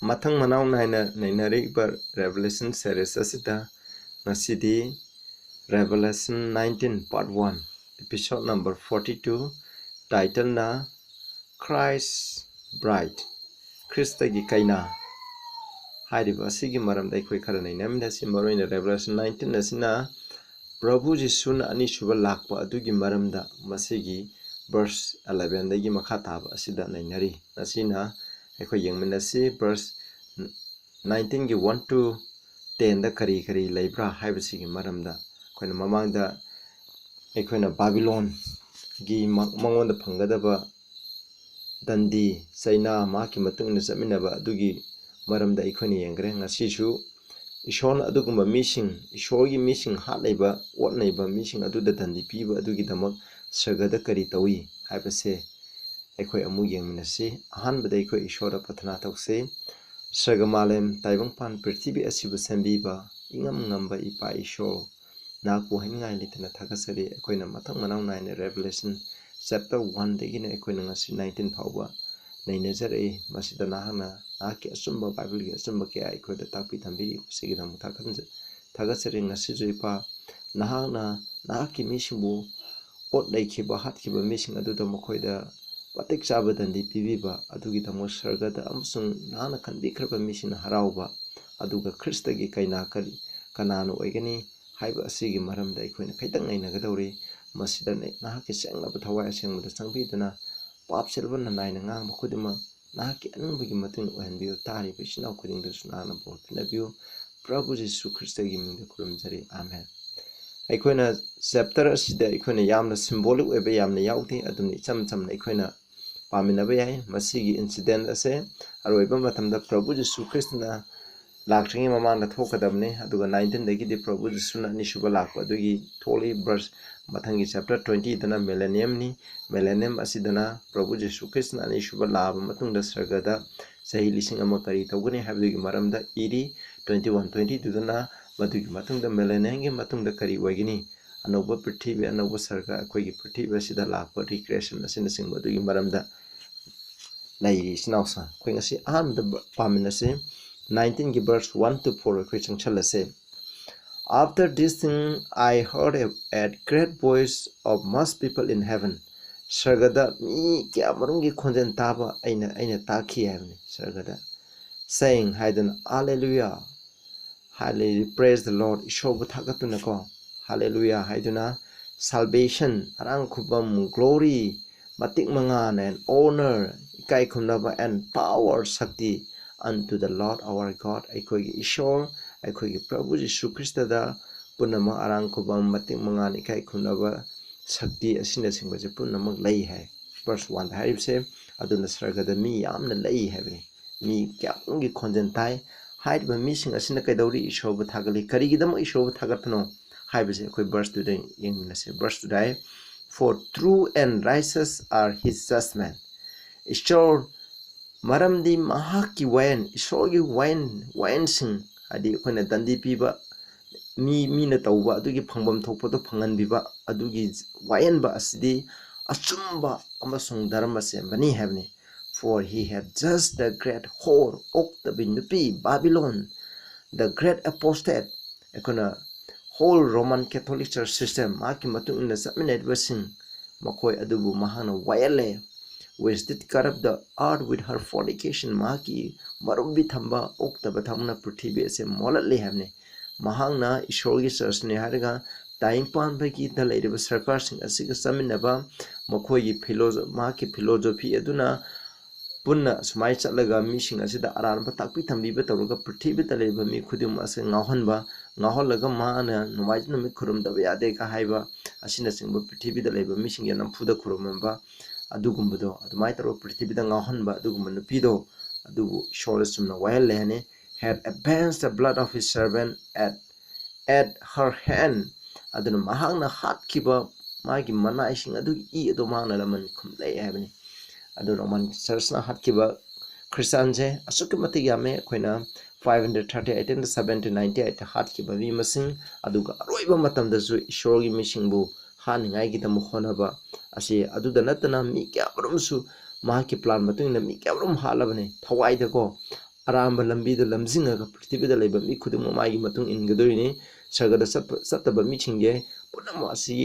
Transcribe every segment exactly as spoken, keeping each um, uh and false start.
ꯃꯊꯪ ꯃꯅꯥꯎ ꯅꯥꯏꯅ ꯅꯩꯅꯔꯤꯕ Revelation series ꯑꯁꯤꯗ ꯉꯁꯤꯗꯤ Revelation nineteen part one, episode number forty two, title ꯅ Christ Bride, ꯈ꯭ꯔꯤꯁꯇꯒꯤ ꯀꯩꯅꯥ ꯍꯥꯏꯔꯤꯕ ꯑꯁꯤꯒꯤ ꯃꯔꯝꯗ ꯑꯩꯈꯣꯏ ꯈꯔ ꯅꯩꯅꯃꯤꯟꯅꯁꯤ꯫ ꯃꯔꯨꯑꯣꯏꯅ Revelation nineteen ꯑꯁꯤꯅ ꯄ꯭ꯔꯚꯨ ꯖꯤꯁꯨꯅ ꯑꯅꯤꯁꯨꯕ ꯂꯥꯛꯄ ꯑꯗꯨꯒꯤ ꯃꯔꯝꯗ ꯃꯁꯤꯒꯤ verse eleven ꯗꯒꯤ ꯃꯈꯥ ꯇꯥꯕ ꯑꯁꯤꯗ ꯅꯩꯅꯔꯤ꯫ ꯉꯁꯤꯅ ꯑꯩꯈꯣꯏ ꯌꯦꯡꯃꯤꯟꯅꯁꯤ verse nineteen ꯒꯤ one to ten ꯗ ꯀꯔꯤ ꯀꯔꯤ ꯂꯩꯕ꯭ꯔꯥ ꯍꯥꯏꯕꯁꯤꯒꯤ ꯃꯔꯝꯗ꯫ ꯑꯩꯈꯣꯏꯅ ꯃꯃꯥꯡꯗ ꯑꯩꯈꯣꯏꯅ ꯕꯥꯕꯤꯂꯣꯟꯒꯤ ꯃ-, ꯃꯉꯣꯟꯗ ꯐꯪꯒꯗꯕ ꯗꯟꯗꯤ, ꯆꯩꯅꯥ, ꯃꯍꯥꯛꯀꯤ ꯃꯇꯨꯡ ꯏꯟꯅ ꯆꯠꯃꯤꯟꯅꯕ ꯑꯗꯨꯒꯤ ꯃꯔꯝꯗ ꯑꯩꯈꯣꯏꯅ ꯌꯦꯡꯈ꯭ꯔꯦ꯫ ꯉꯁꯤꯁꯨ ꯏꯁꯣꯔꯅ ꯑꯗꯨꯒꯨꯝꯕ ꯃꯤꯁꯤꯡ, ꯏꯁꯣꯔꯒꯤ ꯃꯤꯁꯤꯡ ꯍꯥꯠꯅꯩꯕ, ꯑꯣꯠꯅꯩꯕ ꯃꯤꯁꯤꯡ ꯑꯗꯨꯗ ꯗꯟꯗꯤ ꯄꯤꯕ ꯑꯗꯨꯒꯤꯗꯃꯛ ꯁꯔꯒꯗ ꯀꯔꯤ ꯇꯧꯏ ꯍꯥꯏꯕꯁꯦ ꯑꯩꯈꯣꯏ ꯑꯃꯨꯛ ꯌꯦꯡꯃꯤꯟꯅꯁꯤ꯫ ꯑꯍꯥꯟꯕꯗ ꯑꯩꯈꯣꯏ ꯏꯁꯣꯔꯗ ꯄ꯭ꯔꯊꯅꯥ ꯇꯧꯁꯤ꯫ ꯁꯔꯒ ꯃꯥꯂꯦꯝ, ꯇꯥꯏꯕꯪꯄꯥꯟ ꯄ꯭ꯔꯤꯊꯤꯕꯤ ꯑꯁꯤꯕꯨ ꯁꯦꯝꯕꯤꯕ ꯏꯉꯝ ꯉꯝꯕ ꯏꯄꯥ ꯏꯁꯣꯔ, ꯅꯍꯥꯛꯄꯨ ꯍꯥꯏꯅꯤꯡꯉꯥꯏ ꯂꯩꯇꯅ ꯊꯥꯒꯠꯆꯔꯤ꯫ ꯑꯩꯈꯣꯏꯅ ꯃꯊꯪ ꯃꯅꯥꯎ ꯅꯥꯏꯅ Revelation chapter one ꯗꯒꯤꯅ ꯑꯩꯈꯣꯏꯅ ꯉꯁꯤ nineteen ꯐꯥꯎꯕ ꯅꯩꯅꯖꯔꯛꯏ꯫ ꯃꯁꯤꯗ ꯅꯍꯥꯛꯅ ꯅꯍꯥꯛꯀꯤ ꯑꯆꯨꯝꯕ, ꯕꯥꯏꯕꯜꯒꯤ ꯑꯆꯨꯝꯕ ꯀꯌꯥ ꯑꯩꯈꯣꯏꯗ ꯇꯥꯛꯄꯤ ꯇꯝꯕꯤꯔꯤ꯫ ꯃꯁꯤꯒꯤꯗꯃꯛ ꯊꯥꯒꯠ-, ꯊꯥꯒꯠꯆꯔꯤ꯫ ꯉꯁꯤꯁꯨ ꯏꯄꯥ, ꯅꯍꯥꯛꯅ ꯅꯍꯥꯛꯀꯤ ꯃꯤꯁꯤꯡꯕꯨ ꯑꯣꯠ ꯅꯩꯈꯤꯕ, ꯍꯥꯠꯈꯤꯕ ꯃꯤꯁꯤꯡ ꯑꯗꯨꯗ ꯃꯈꯣꯏꯗ ꯃꯇꯤꯛ ꯆꯥꯕ ꯗꯟꯗꯤ ꯄꯤꯕꯤꯕ ꯑꯗꯨꯒꯤꯗꯃꯛ ꯁꯔꯒꯗ ꯑꯃꯁꯨꯡ ꯅꯍꯥꯛꯅ ꯈꯟꯕꯤꯈ꯭ꯔꯕ ꯃꯤꯁꯤꯡꯅ ꯍꯔꯥꯎꯕ, ꯑꯗꯨꯒ ꯈ꯭ꯔꯤꯁꯇꯒꯤ ꯀꯩꯅꯥ ꯀꯔꯤ, ꯀꯅꯥꯅ ꯑꯣꯏꯒꯅꯤ ꯍꯥꯏꯕ ꯑꯁꯤꯒꯤ ꯃꯔꯝꯗ ꯑꯩꯈꯣꯏꯅ ꯈꯤꯇꯪ ꯅꯩꯅꯒꯗꯧꯔꯤ꯫ ꯃꯁꯤꯗ ꯅ-, ꯅꯍꯥꯛꯀꯤ ꯁꯦꯡꯂꯕ ꯊꯋꯥꯏ ꯑꯁꯦꯡꯕꯗ ꯆꯪꯕꯤꯗꯨꯅ ꯄꯥꯞ ꯆꯦꯜꯕ ꯅꯅꯥꯏꯅ ꯉꯥꯡꯕ ꯈꯨꯗꯤꯡꯃꯛ ꯅꯍꯥꯛꯀꯤ ꯑꯅꯤꯡꯕꯒꯤ ꯃꯇꯨꯡ ꯏꯟꯅ ꯑꯣꯏꯍꯟꯕꯤꯌꯨ꯫ ꯇꯥꯔꯤꯕ ꯏꯆꯤꯟ ꯏꯅꯥꯎ ꯈꯨꯗꯤꯡꯗꯨꯁꯨ ꯅꯍꯥꯛꯅ ꯕꯣꯔ ꯄꯤꯅꯕꯤꯌꯨ꯫ ꯄ꯭ꯔꯚꯨ ꯖꯤꯁꯨ ꯈ꯭ꯔꯤꯁꯇꯒꯤ ꯃꯤꯡꯗ ꯈꯨꯔꯨꯝꯖꯔꯤ, ꯑꯥꯃꯦꯟ꯫ ꯑꯩꯈꯣꯏꯅ chapter ꯑꯁꯤꯗ ꯑꯩꯈꯣꯏꯅ ꯌꯥꯝꯅ symbolic ꯑꯣꯏꯕ ꯌꯥꯝꯅ ꯌꯥꯎꯗꯦ, ꯑꯗꯨꯝꯅ ꯏꯆꯝ ꯆꯝꯅ ꯑꯩꯈꯣꯏꯅ ꯄꯥꯃꯤꯟꯅꯕ ꯌꯥꯏ꯫ ꯃꯁꯤꯒꯤ incident ꯑꯁꯦ ꯑꯔꯣꯏꯕ ꯃꯇꯝꯗ ꯄ꯭ꯔꯚꯨ ꯖꯤꯁꯨ ꯈ꯭ꯔꯤꯁꯇꯅ ꯂꯥꯛꯇ꯭ꯔꯤꯉꯩ ꯃꯃꯥꯡꯗ ꯊꯣꯛꯀꯗꯕꯅꯤ꯫ ꯑꯗꯨꯒ nineteen ꯗꯒꯤꯗꯤ ꯄ꯭ꯔꯚꯨ ꯖꯤꯁꯨꯅ ꯑꯅꯤꯁꯨꯕ ꯂꯥꯛꯄ ꯑꯗꯨꯒꯤ ꯊꯣꯛꯂꯤ꯫ Verse ꯃꯊꯪꯒꯤ chapter twenty ꯗꯅ millennium ꯅꯤ꯫ Millennium ꯑꯁꯤꯗꯅ ꯄ꯭ꯔꯚꯨ ꯖꯤꯁꯨ ꯈ꯭ꯔꯤꯁꯇꯅ ꯑꯅꯤꯁꯨꯕ ꯂꯥꯛꯑꯕ ꯃꯇꯨꯡꯗ ꯁꯔꯒꯗ ꯆꯍꯤ ꯂꯤꯁꯤꯡ ꯑꯃ ꯀꯔꯤ ꯇꯧꯒꯅꯤ ꯍꯥꯏꯕꯗꯨꯒꯤ ꯃꯔꯝꯗ ꯏꯔꯤ꯫ Twenty one, twenty two ꯗꯅ ꯃꯗꯨꯒꯤ ꯃꯇꯨꯡꯗ millennium ꯒꯤ ꯃꯇꯨꯡꯗ ꯀꯔꯤ ꯑꯣꯏꯒꯅꯤ? ꯑꯅꯧꯕ ꯄ꯭ꯔꯤꯊꯤꯕꯤ, ꯑꯅꯧꯕ ꯁꯔꯒ, ꯑꯩꯈꯣꯏꯒꯤ ꯄ꯭ꯔꯤꯊꯤꯕꯤ ꯑꯁꯤꯗ ꯂꯥꯛꯄ recreation ꯑꯁꯤꯅꯆꯤꯡꯕ ꯑꯗꯨꯒꯤ ꯃꯔꯝꯗ ꯂꯩꯔꯤ ꯏꯆꯤꯟ ꯏꯅꯥꯎꯁꯤꯡ꯫ ꯑꯩꯈꯣꯏ ꯉꯁꯤ ꯑꯍꯥꯟꯕꯗ ꯕ-, ꯄꯥꯃꯤꯟꯅꯁꯤ꯫ Nineteen ꯒꯤ verse one to four ꯑꯩꯈꯣꯏ ꯆꯪꯁꯜꯂꯁꯦ꯫ "After this thing I heard a, a great voice of much people in heaven." ꯁꯔꯒꯗ ꯃꯤ ꯀꯌꯥ ꯃꯔꯨꯝꯒꯤ ꯈꯣꯟꯖꯦꯜ ꯇꯥꯕ ꯑꯩꯅ, ꯑꯩꯅ ꯇꯥꯈꯤ ꯍꯥꯏꯕꯅꯤ ꯁꯔꯒꯗ꯫ "Saying" ꯍꯥꯏꯗꯨꯅ, "Alleluia, hallelujah, praise the Lord," ꯏꯁꯣꯔꯕꯨ ꯊꯥꯒꯠꯇꯨꯅꯀꯣ, "Hallelujah" ꯍꯥꯏꯗꯨꯅ, "Salvation" ꯑꯔꯥꯡ ꯈꯨꯕꯝ, "Glory" ꯃꯇꯤꯛ ꯃꯉꯥꯅ, "and honor" ꯏꯀꯥꯏ ꯈꯨꯝꯅꯕ, "and power" ꯁꯛꯇꯤ, "unto the Lord our God" ꯑꯩꯈꯣꯏꯒꯤ ꯏꯁꯣꯔ, ꯑꯩꯈꯣꯏꯒꯤ ꯄ꯭ꯔꯚꯨ ꯖꯤꯁꯨ ꯈ꯭ꯔꯤꯁꯇꯗ ꯄꯨꯝꯅꯃꯛ ꯑꯔꯥꯡ ꯈꯨꯕꯝ, ꯃꯇꯤꯛ ꯃꯉꯥꯅ ꯏꯀꯥꯏ ꯈꯨꯝꯅꯕ ꯁꯛꯇꯤ ꯑꯁꯤꯅꯆꯤꯡꯕꯁꯦ ꯄꯨꯝꯅꯃꯛ ꯂꯩ ꯍꯥꯏ꯫ Verse one ꯗ ꯍꯥꯏꯔꯤꯕꯁꯦ, ꯑꯗꯨꯅ ꯁꯔꯒꯗ ꯃꯤ ꯌꯥꯝꯅ ꯂꯩ ꯍꯥꯏꯕꯅꯤ꯫ ꯃꯤ ꯀꯌꯥꯃꯔꯨꯝꯒꯤ ꯈꯣꯟꯖꯦꯜ ꯇꯥꯏ꯫ ꯍꯥꯏꯔꯤꯕ ꯃꯤꯁꯤꯡ ꯑꯁꯤꯅ ꯀꯩꯗꯧꯔꯤ? ꯏꯁꯣꯔꯕꯨ ꯊꯥꯒꯠꯂꯤ꯫ ꯀꯔꯤꯒꯤꯗꯃꯛ ꯏꯁꯣꯔꯕꯨ ꯊꯥꯒꯠꯄꯅꯣ ꯍꯥꯏꯕꯁꯦ ꯑꯩꯈꯣꯏ verse two the ꯌꯦꯡꯃꯤꯟꯅꯁꯦ꯫ Verse two the high, "For true and righteous are his judgment." ꯏꯁꯣꯔ, ꯃꯔꯝꯗꯤ ꯃꯍꯥꯛꯀꯤ ꯋꯥꯌꯦꯜ, ꯏꯁꯣꯔꯒꯤ ꯋꯥꯌꯦꯜ, ꯋꯥꯌꯦꯜꯁꯤꯡ, ꯍꯥꯏꯗꯤ ꯑꯩꯈꯣꯏꯅ ꯗꯟꯗꯤ ꯄꯤꯕ, ꯃꯤ, ꯃꯤꯅ ꯇꯧꯕ ꯑꯗꯨꯒꯤ ꯐꯪꯐꯝ ꯊꯣꯛꯄꯗꯣ ꯐꯪꯍꯟꯕꯤꯕ, ꯑꯗꯨꯒꯤ ꯋꯥꯌꯦꯟꯕ ꯑꯁꯤꯗꯤ ꯑꯆꯨꯝꯕ ꯑꯃꯁꯨꯡ ꯙꯔꯃ ꯆꯦꯟꯕꯅꯤ ꯍꯥꯏꯕꯅꯤ꯫ "For he had judged the great whore," ꯑꯣꯛꯇꯕꯤ ꯅꯨꯄꯤ ꯕꯥꯕꯤꯂꯣꯟ, "the great apostate," ꯑꯩꯈꯣꯏꯅ whole Roman Catholic Church system, ꯃꯍꯥꯛꯀꯤ ꯃꯇꯨꯡ ꯏꯟꯅ ꯆꯠꯃꯤꯟꯅꯔꯤꯕꯁꯤꯡ, ꯃꯈꯣꯏ ꯑꯗꯨꯕꯨ ꯃꯍꯥꯛꯅ ꯋꯥꯌꯦꯜꯂꯦ꯫ "Which did corrupt the earth with her fornication," ꯃꯍꯥꯛꯀꯤ ꯃꯔꯨꯝꯕꯤ ꯊꯝꯕ ꯑꯣꯛꯇꯕ ꯊꯝꯕꯅ ꯄ꯭ꯔꯤꯊꯤꯕꯤ ꯑꯁꯦ ꯃꯣꯜꯍꯜꯂꯦ ꯍꯥꯏꯕꯅꯤ꯫ ꯃꯍꯥꯛꯅ ꯏꯁꯣꯔꯒꯤ ꯆꯔꯆꯅꯤ ꯍꯥꯏꯔꯒ ꯇꯥꯏꯪ ꯄꯥꯟꯕꯒꯤꯗ ꯂꯩꯔꯤꯕ ꯁꯔꯀꯥꯔꯁꯤꯡ ꯑꯁꯤꯒ ꯆꯠꯃꯤꯟꯅꯕ, ꯃꯈꯣꯏꯒꯤ philosophy, ꯃꯍꯥꯛꯀꯤ philosophy ꯑꯗꯨꯅ ꯄꯨꯟꯅ ꯁꯨꯃꯥꯏꯅ ꯆꯠꯂꯒ ꯃꯤꯁꯤꯡ ꯑꯁꯤꯗ ꯑꯔꯥꯟꯕ ꯇꯥꯛꯄꯤ ꯇꯝꯕꯤꯕ ꯇꯧꯔꯒ ꯄ꯭ꯔꯤꯊꯤꯕꯤꯗ ꯂꯩꯔꯤꯕ ꯃꯤ ꯈꯨꯗꯤꯡꯃꯛ ꯑꯁꯤ ꯉꯥꯎꯍꯟꯕ, ꯉꯥꯎꯍꯜꯂꯒ ꯃꯥꯅ ꯅꯣꯡꯃꯥꯏꯖꯤꯡ ꯅꯨꯃꯤꯠ ꯈꯨꯔꯨꯝꯗꯕ ꯌꯥꯗꯦꯒ ꯍꯥꯏꯕ ꯑꯁꯤꯅꯆꯤꯡꯕ ꯄ꯭ꯔꯤꯊꯤꯕꯤꯗ ꯂꯩꯕ ꯃꯤꯁꯤꯡꯁꯦ ꯅꯝꯐꯨꯗ ꯈꯨꯔꯨꯝꯍꯟꯕ, ꯑꯗꯨꯒꯨꯝꯕꯗꯣ ꯑꯗꯨꯃꯥꯏꯅ ꯇꯧꯔꯒ ꯄ꯭ꯔꯤꯊꯤꯕꯤꯗ ꯉꯥꯎꯍꯟꯕ ꯑꯗꯨꯒꯨꯝꯕ ꯅꯨꯄꯤꯗꯣ, ꯑꯗꯨꯕꯨ ꯏꯁꯣꯔꯗ ꯆꯨꯝꯅ ꯋꯥꯌꯦꯜꯂꯦ ꯍꯥꯏꯅꯤ꯫ "Had avenged the blood of his servant at, at her hand," ꯑꯗꯨꯅ ꯃꯍꯥꯛꯅ ꯍꯥꯠꯈꯤꯕ ꯃꯥꯒꯤ ꯃꯅꯥꯏꯁꯤꯡ ꯑꯗꯨꯒꯤ ꯏ ꯑꯗꯨ ꯃꯍꯥꯛꯅ ꯂꯃꯟ ꯈꯨꯝꯂꯛꯑꯦ ꯍꯥꯏꯕꯅꯤ꯫ ꯑꯗꯨ ꯔꯣꯃꯟ ꯆꯔꯆꯅ ꯍꯥꯠꯈꯤꯕ ꯈ꯭ꯔꯤꯁꯇꯥꯟꯁꯦ ꯑꯁꯨꯛꯀꯤ ꯃꯇꯤꯛ ꯌꯥꯝꯃꯦ꯫ ꯑꯩꯈꯣꯏꯅ five hundred thirty, eighteen seventy, ninety eight ꯍꯥꯠꯈꯤꯕ ꯃꯤ ꯃꯁꯤꯡ, ꯑꯗꯨꯒ ꯑꯔꯣꯏꯕ ꯃꯇꯝꯗꯁꯨ ꯏꯁꯣꯔꯒꯤ ꯃꯤꯁꯤꯡꯕꯨ ꯍꯥꯠꯅꯤꯡꯉꯥꯏꯒꯤꯗꯃꯛ ꯍꯣꯠꯅꯕ ꯑꯁꯤ, ꯑꯗꯨꯗ ꯅꯠꯇꯅ ꯃꯤ ꯀꯌꯥ ꯃꯔꯨꯝꯁꯨ ꯃꯍꯥꯛꯀꯤ plan ꯃꯇꯨꯡ ꯏꯟꯅ ꯃꯤ ꯀꯌꯥꯃꯔꯨꯝ ꯍꯥꯠꯂꯕꯅꯤ꯫ ꯊꯋꯥꯏꯗꯀꯣ ꯑꯔꯥꯟꯕ ꯂꯝꯕꯤꯗ ꯂꯝꯖꯤꯡꯉꯒ ꯄ꯭ꯔꯤꯊꯤꯕꯤꯗ ꯂꯩꯕ ꯃꯤ ꯈꯨꯗꯤꯡꯃꯛ ꯃꯥꯒꯤ ꯃꯇꯨꯡ ꯏꯟꯒꯗꯣꯔꯤꯅꯤ꯫ ꯁꯔꯒꯗ ꯆꯠꯄ, ꯆꯠꯇꯕ ꯃꯤꯁꯤꯡꯁꯦ ꯄꯨꯝꯅꯃꯛ ꯑꯁꯤ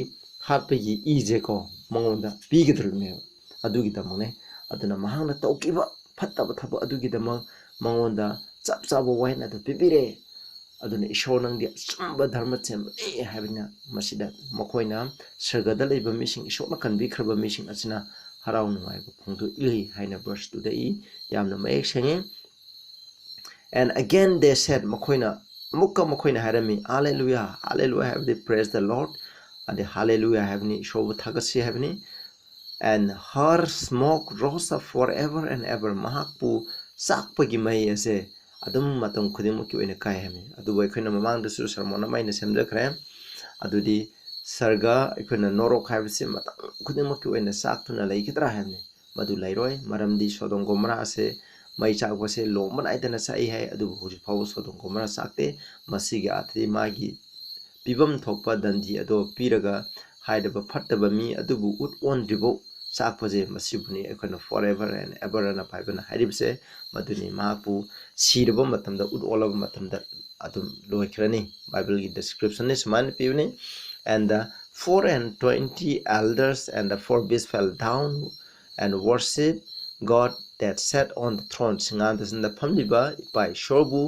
ꯍꯥꯠꯄꯒꯤ ꯏꯁꯦꯀꯣ ꯃꯉꯣꯟꯗ ꯄꯤꯒꯗꯧꯔꯤꯕꯅꯦꯕ꯫ ꯑꯗꯨꯒꯤꯗꯃꯛꯅꯦ꯫ ꯑꯗꯨꯅ ꯃꯍꯥꯛꯅ ꯇꯧꯈꯤꯕ ꯐꯠꯇꯕ ꯊꯕꯛ ꯑꯗꯨꯒꯤꯗꯃꯛ ꯃꯉꯣꯟꯗ ꯆꯞ ꯆꯥꯕ ꯋꯥꯌꯦꯜ ꯑꯗꯨ ꯄꯤꯕꯤꯔꯦ꯫ ꯑꯗꯨꯅ ꯏꯁꯣꯔ ꯅꯪꯗꯤ ꯑꯆꯨꯝꯕ ꯙꯔꯃ ꯆꯦꯟꯕꯅꯤ ꯍꯥꯏꯕꯅ ꯃꯁꯤꯗ ꯃꯈꯣꯏꯅ ꯁꯔꯒꯗ ꯂꯩꯕ ꯃꯤꯁꯤꯡ, ꯏꯁꯣꯔꯅ ꯀꯟꯕꯤꯈ꯭ꯔꯕ ꯃꯤꯁꯤꯡ ꯑꯁꯤꯅ ꯍꯔꯥꯎ ꯅꯨꯡꯉꯥꯏꯕ ꯐꯣꯡꯗꯣꯛꯂꯤ ꯍꯥꯏꯅ verse two ꯗ ꯏ꯫ ꯌꯥꯝꯅ ꯃꯌꯦꯛ ꯁꯦꯡꯉꯤ꯫ And again they said, ꯃꯈꯣꯏꯅ ꯑꯃꯨꯛꯀ ꯃꯈꯣꯏꯅ ꯍꯥꯏꯔꯝꯃꯤ, Hallelujah, Hallelujah ꯍꯥꯏꯕꯗꯤ Praise the Lord꯫ ꯑꯗꯩ Hallelujah ꯍꯥꯏꯕꯅꯤ, ꯏꯁꯣꯔꯕꯨ ꯊꯥꯒꯠꯁꯤ ꯍꯥꯏꯕꯅꯤ꯫ And her smoke rose up forever and ever꯫ ꯃꯍꯥꯛꯄꯨ ꯆꯥꯛꯄꯒꯤ ꯃꯩ ꯑꯁꯦ ꯑꯗꯨꯝ ꯃꯇꯝ ꯈꯨꯗꯤꯡꯃꯛꯀꯤ ꯑꯣꯏꯅ ꯀꯥꯏ ꯍꯥꯏꯕꯅꯤ꯫ ꯑꯗꯨꯕꯨ ꯑꯩꯈꯣꯏꯅ ꯃꯃꯥꯡꯗꯁꯨ sermon ꯑꯃ ꯑꯩꯅ ꯁꯦꯝꯖꯈ꯭ꯔꯦ꯫ ꯑꯗꯨꯗꯤ ꯁꯔꯒ, ꯑꯩꯈꯣꯏꯅ ꯅꯣꯔꯣꯛ ꯍꯥꯏꯕꯁꯤ ꯃꯇꯝ ꯈꯨꯗꯤꯡꯃꯛꯀꯤ ꯑꯣꯏꯅ ꯆꯥꯛꯇꯨꯅ ꯂꯩꯒꯗ꯭ꯔꯥ ꯍꯥꯏꯕꯅꯤ꯫ ꯃꯗꯨ ꯂꯩꯔꯣꯏ, ꯃꯔꯝꯗꯤ ꯁꯣꯗꯣꯝ ꯒꯣꯃꯣꯔꯥ ꯑꯁꯦ ꯃꯩ ꯆꯥꯛꯄꯁꯦ ꯂꯣꯝꯕ ꯅꯥꯏꯗꯅ ꯆꯥꯛꯏ ꯍꯥꯏ, ꯑꯗꯨꯕꯨ ꯍꯧꯖꯤꯛ ꯐꯥꯎꯕ ꯁꯣꯗꯣꯝ ꯒꯣꯃꯣꯔꯥ ꯆꯥꯛꯇꯦ꯫ ꯃꯁꯤꯒꯤ ꯑꯥꯔꯊꯗꯤ ꯃꯥꯒꯤ ꯄꯤꯐꯝ ꯊꯣꯛꯄ ꯗꯟꯗꯤ ꯑꯗꯣ ꯄꯤꯔꯒ ꯍꯥꯏꯔꯤꯕ ꯐꯠꯇꯕ ꯃꯤ ꯑꯗꯨꯕꯨ ꯎꯠ ꯑꯣꯟꯗ꯭ꯔꯤꯐꯥꯎ ꯆꯥꯛꯄꯁꯦ ꯃꯁꯤꯕꯨꯅꯤ ꯑꯩꯈꯣꯏꯅ forever and ever ꯑꯅ ꯕꯥꯏꯕꯜꯅ ꯍꯥꯏꯔꯤꯕꯁꯦ꯫ ꯃꯗꯨꯅꯤ ꯃꯍꯥꯛꯄꯨ ꯁꯤꯔꯕ ꯃꯇꯝꯗ, ꯎꯠ ꯑꯣꯜꯂꯕ ꯃꯇꯝꯗ ꯑꯗꯨꯝ ꯂꯣꯏꯈ꯭ꯔꯅꯤ꯫ ꯕꯥꯏꯕꯜꯒꯤ descriptionꯅꯤ ꯁꯨꯃꯥꯏꯅ ꯄꯤꯕꯅꯤ, And the four and twenty elders and the four beasts fell down and worship God that sat on the throne꯫ ꯁꯤꯡꯍꯥꯁꯅꯗ ꯐꯝꯂꯤꯕ ꯏꯄꯥ ꯏꯁꯣꯔꯕꯨ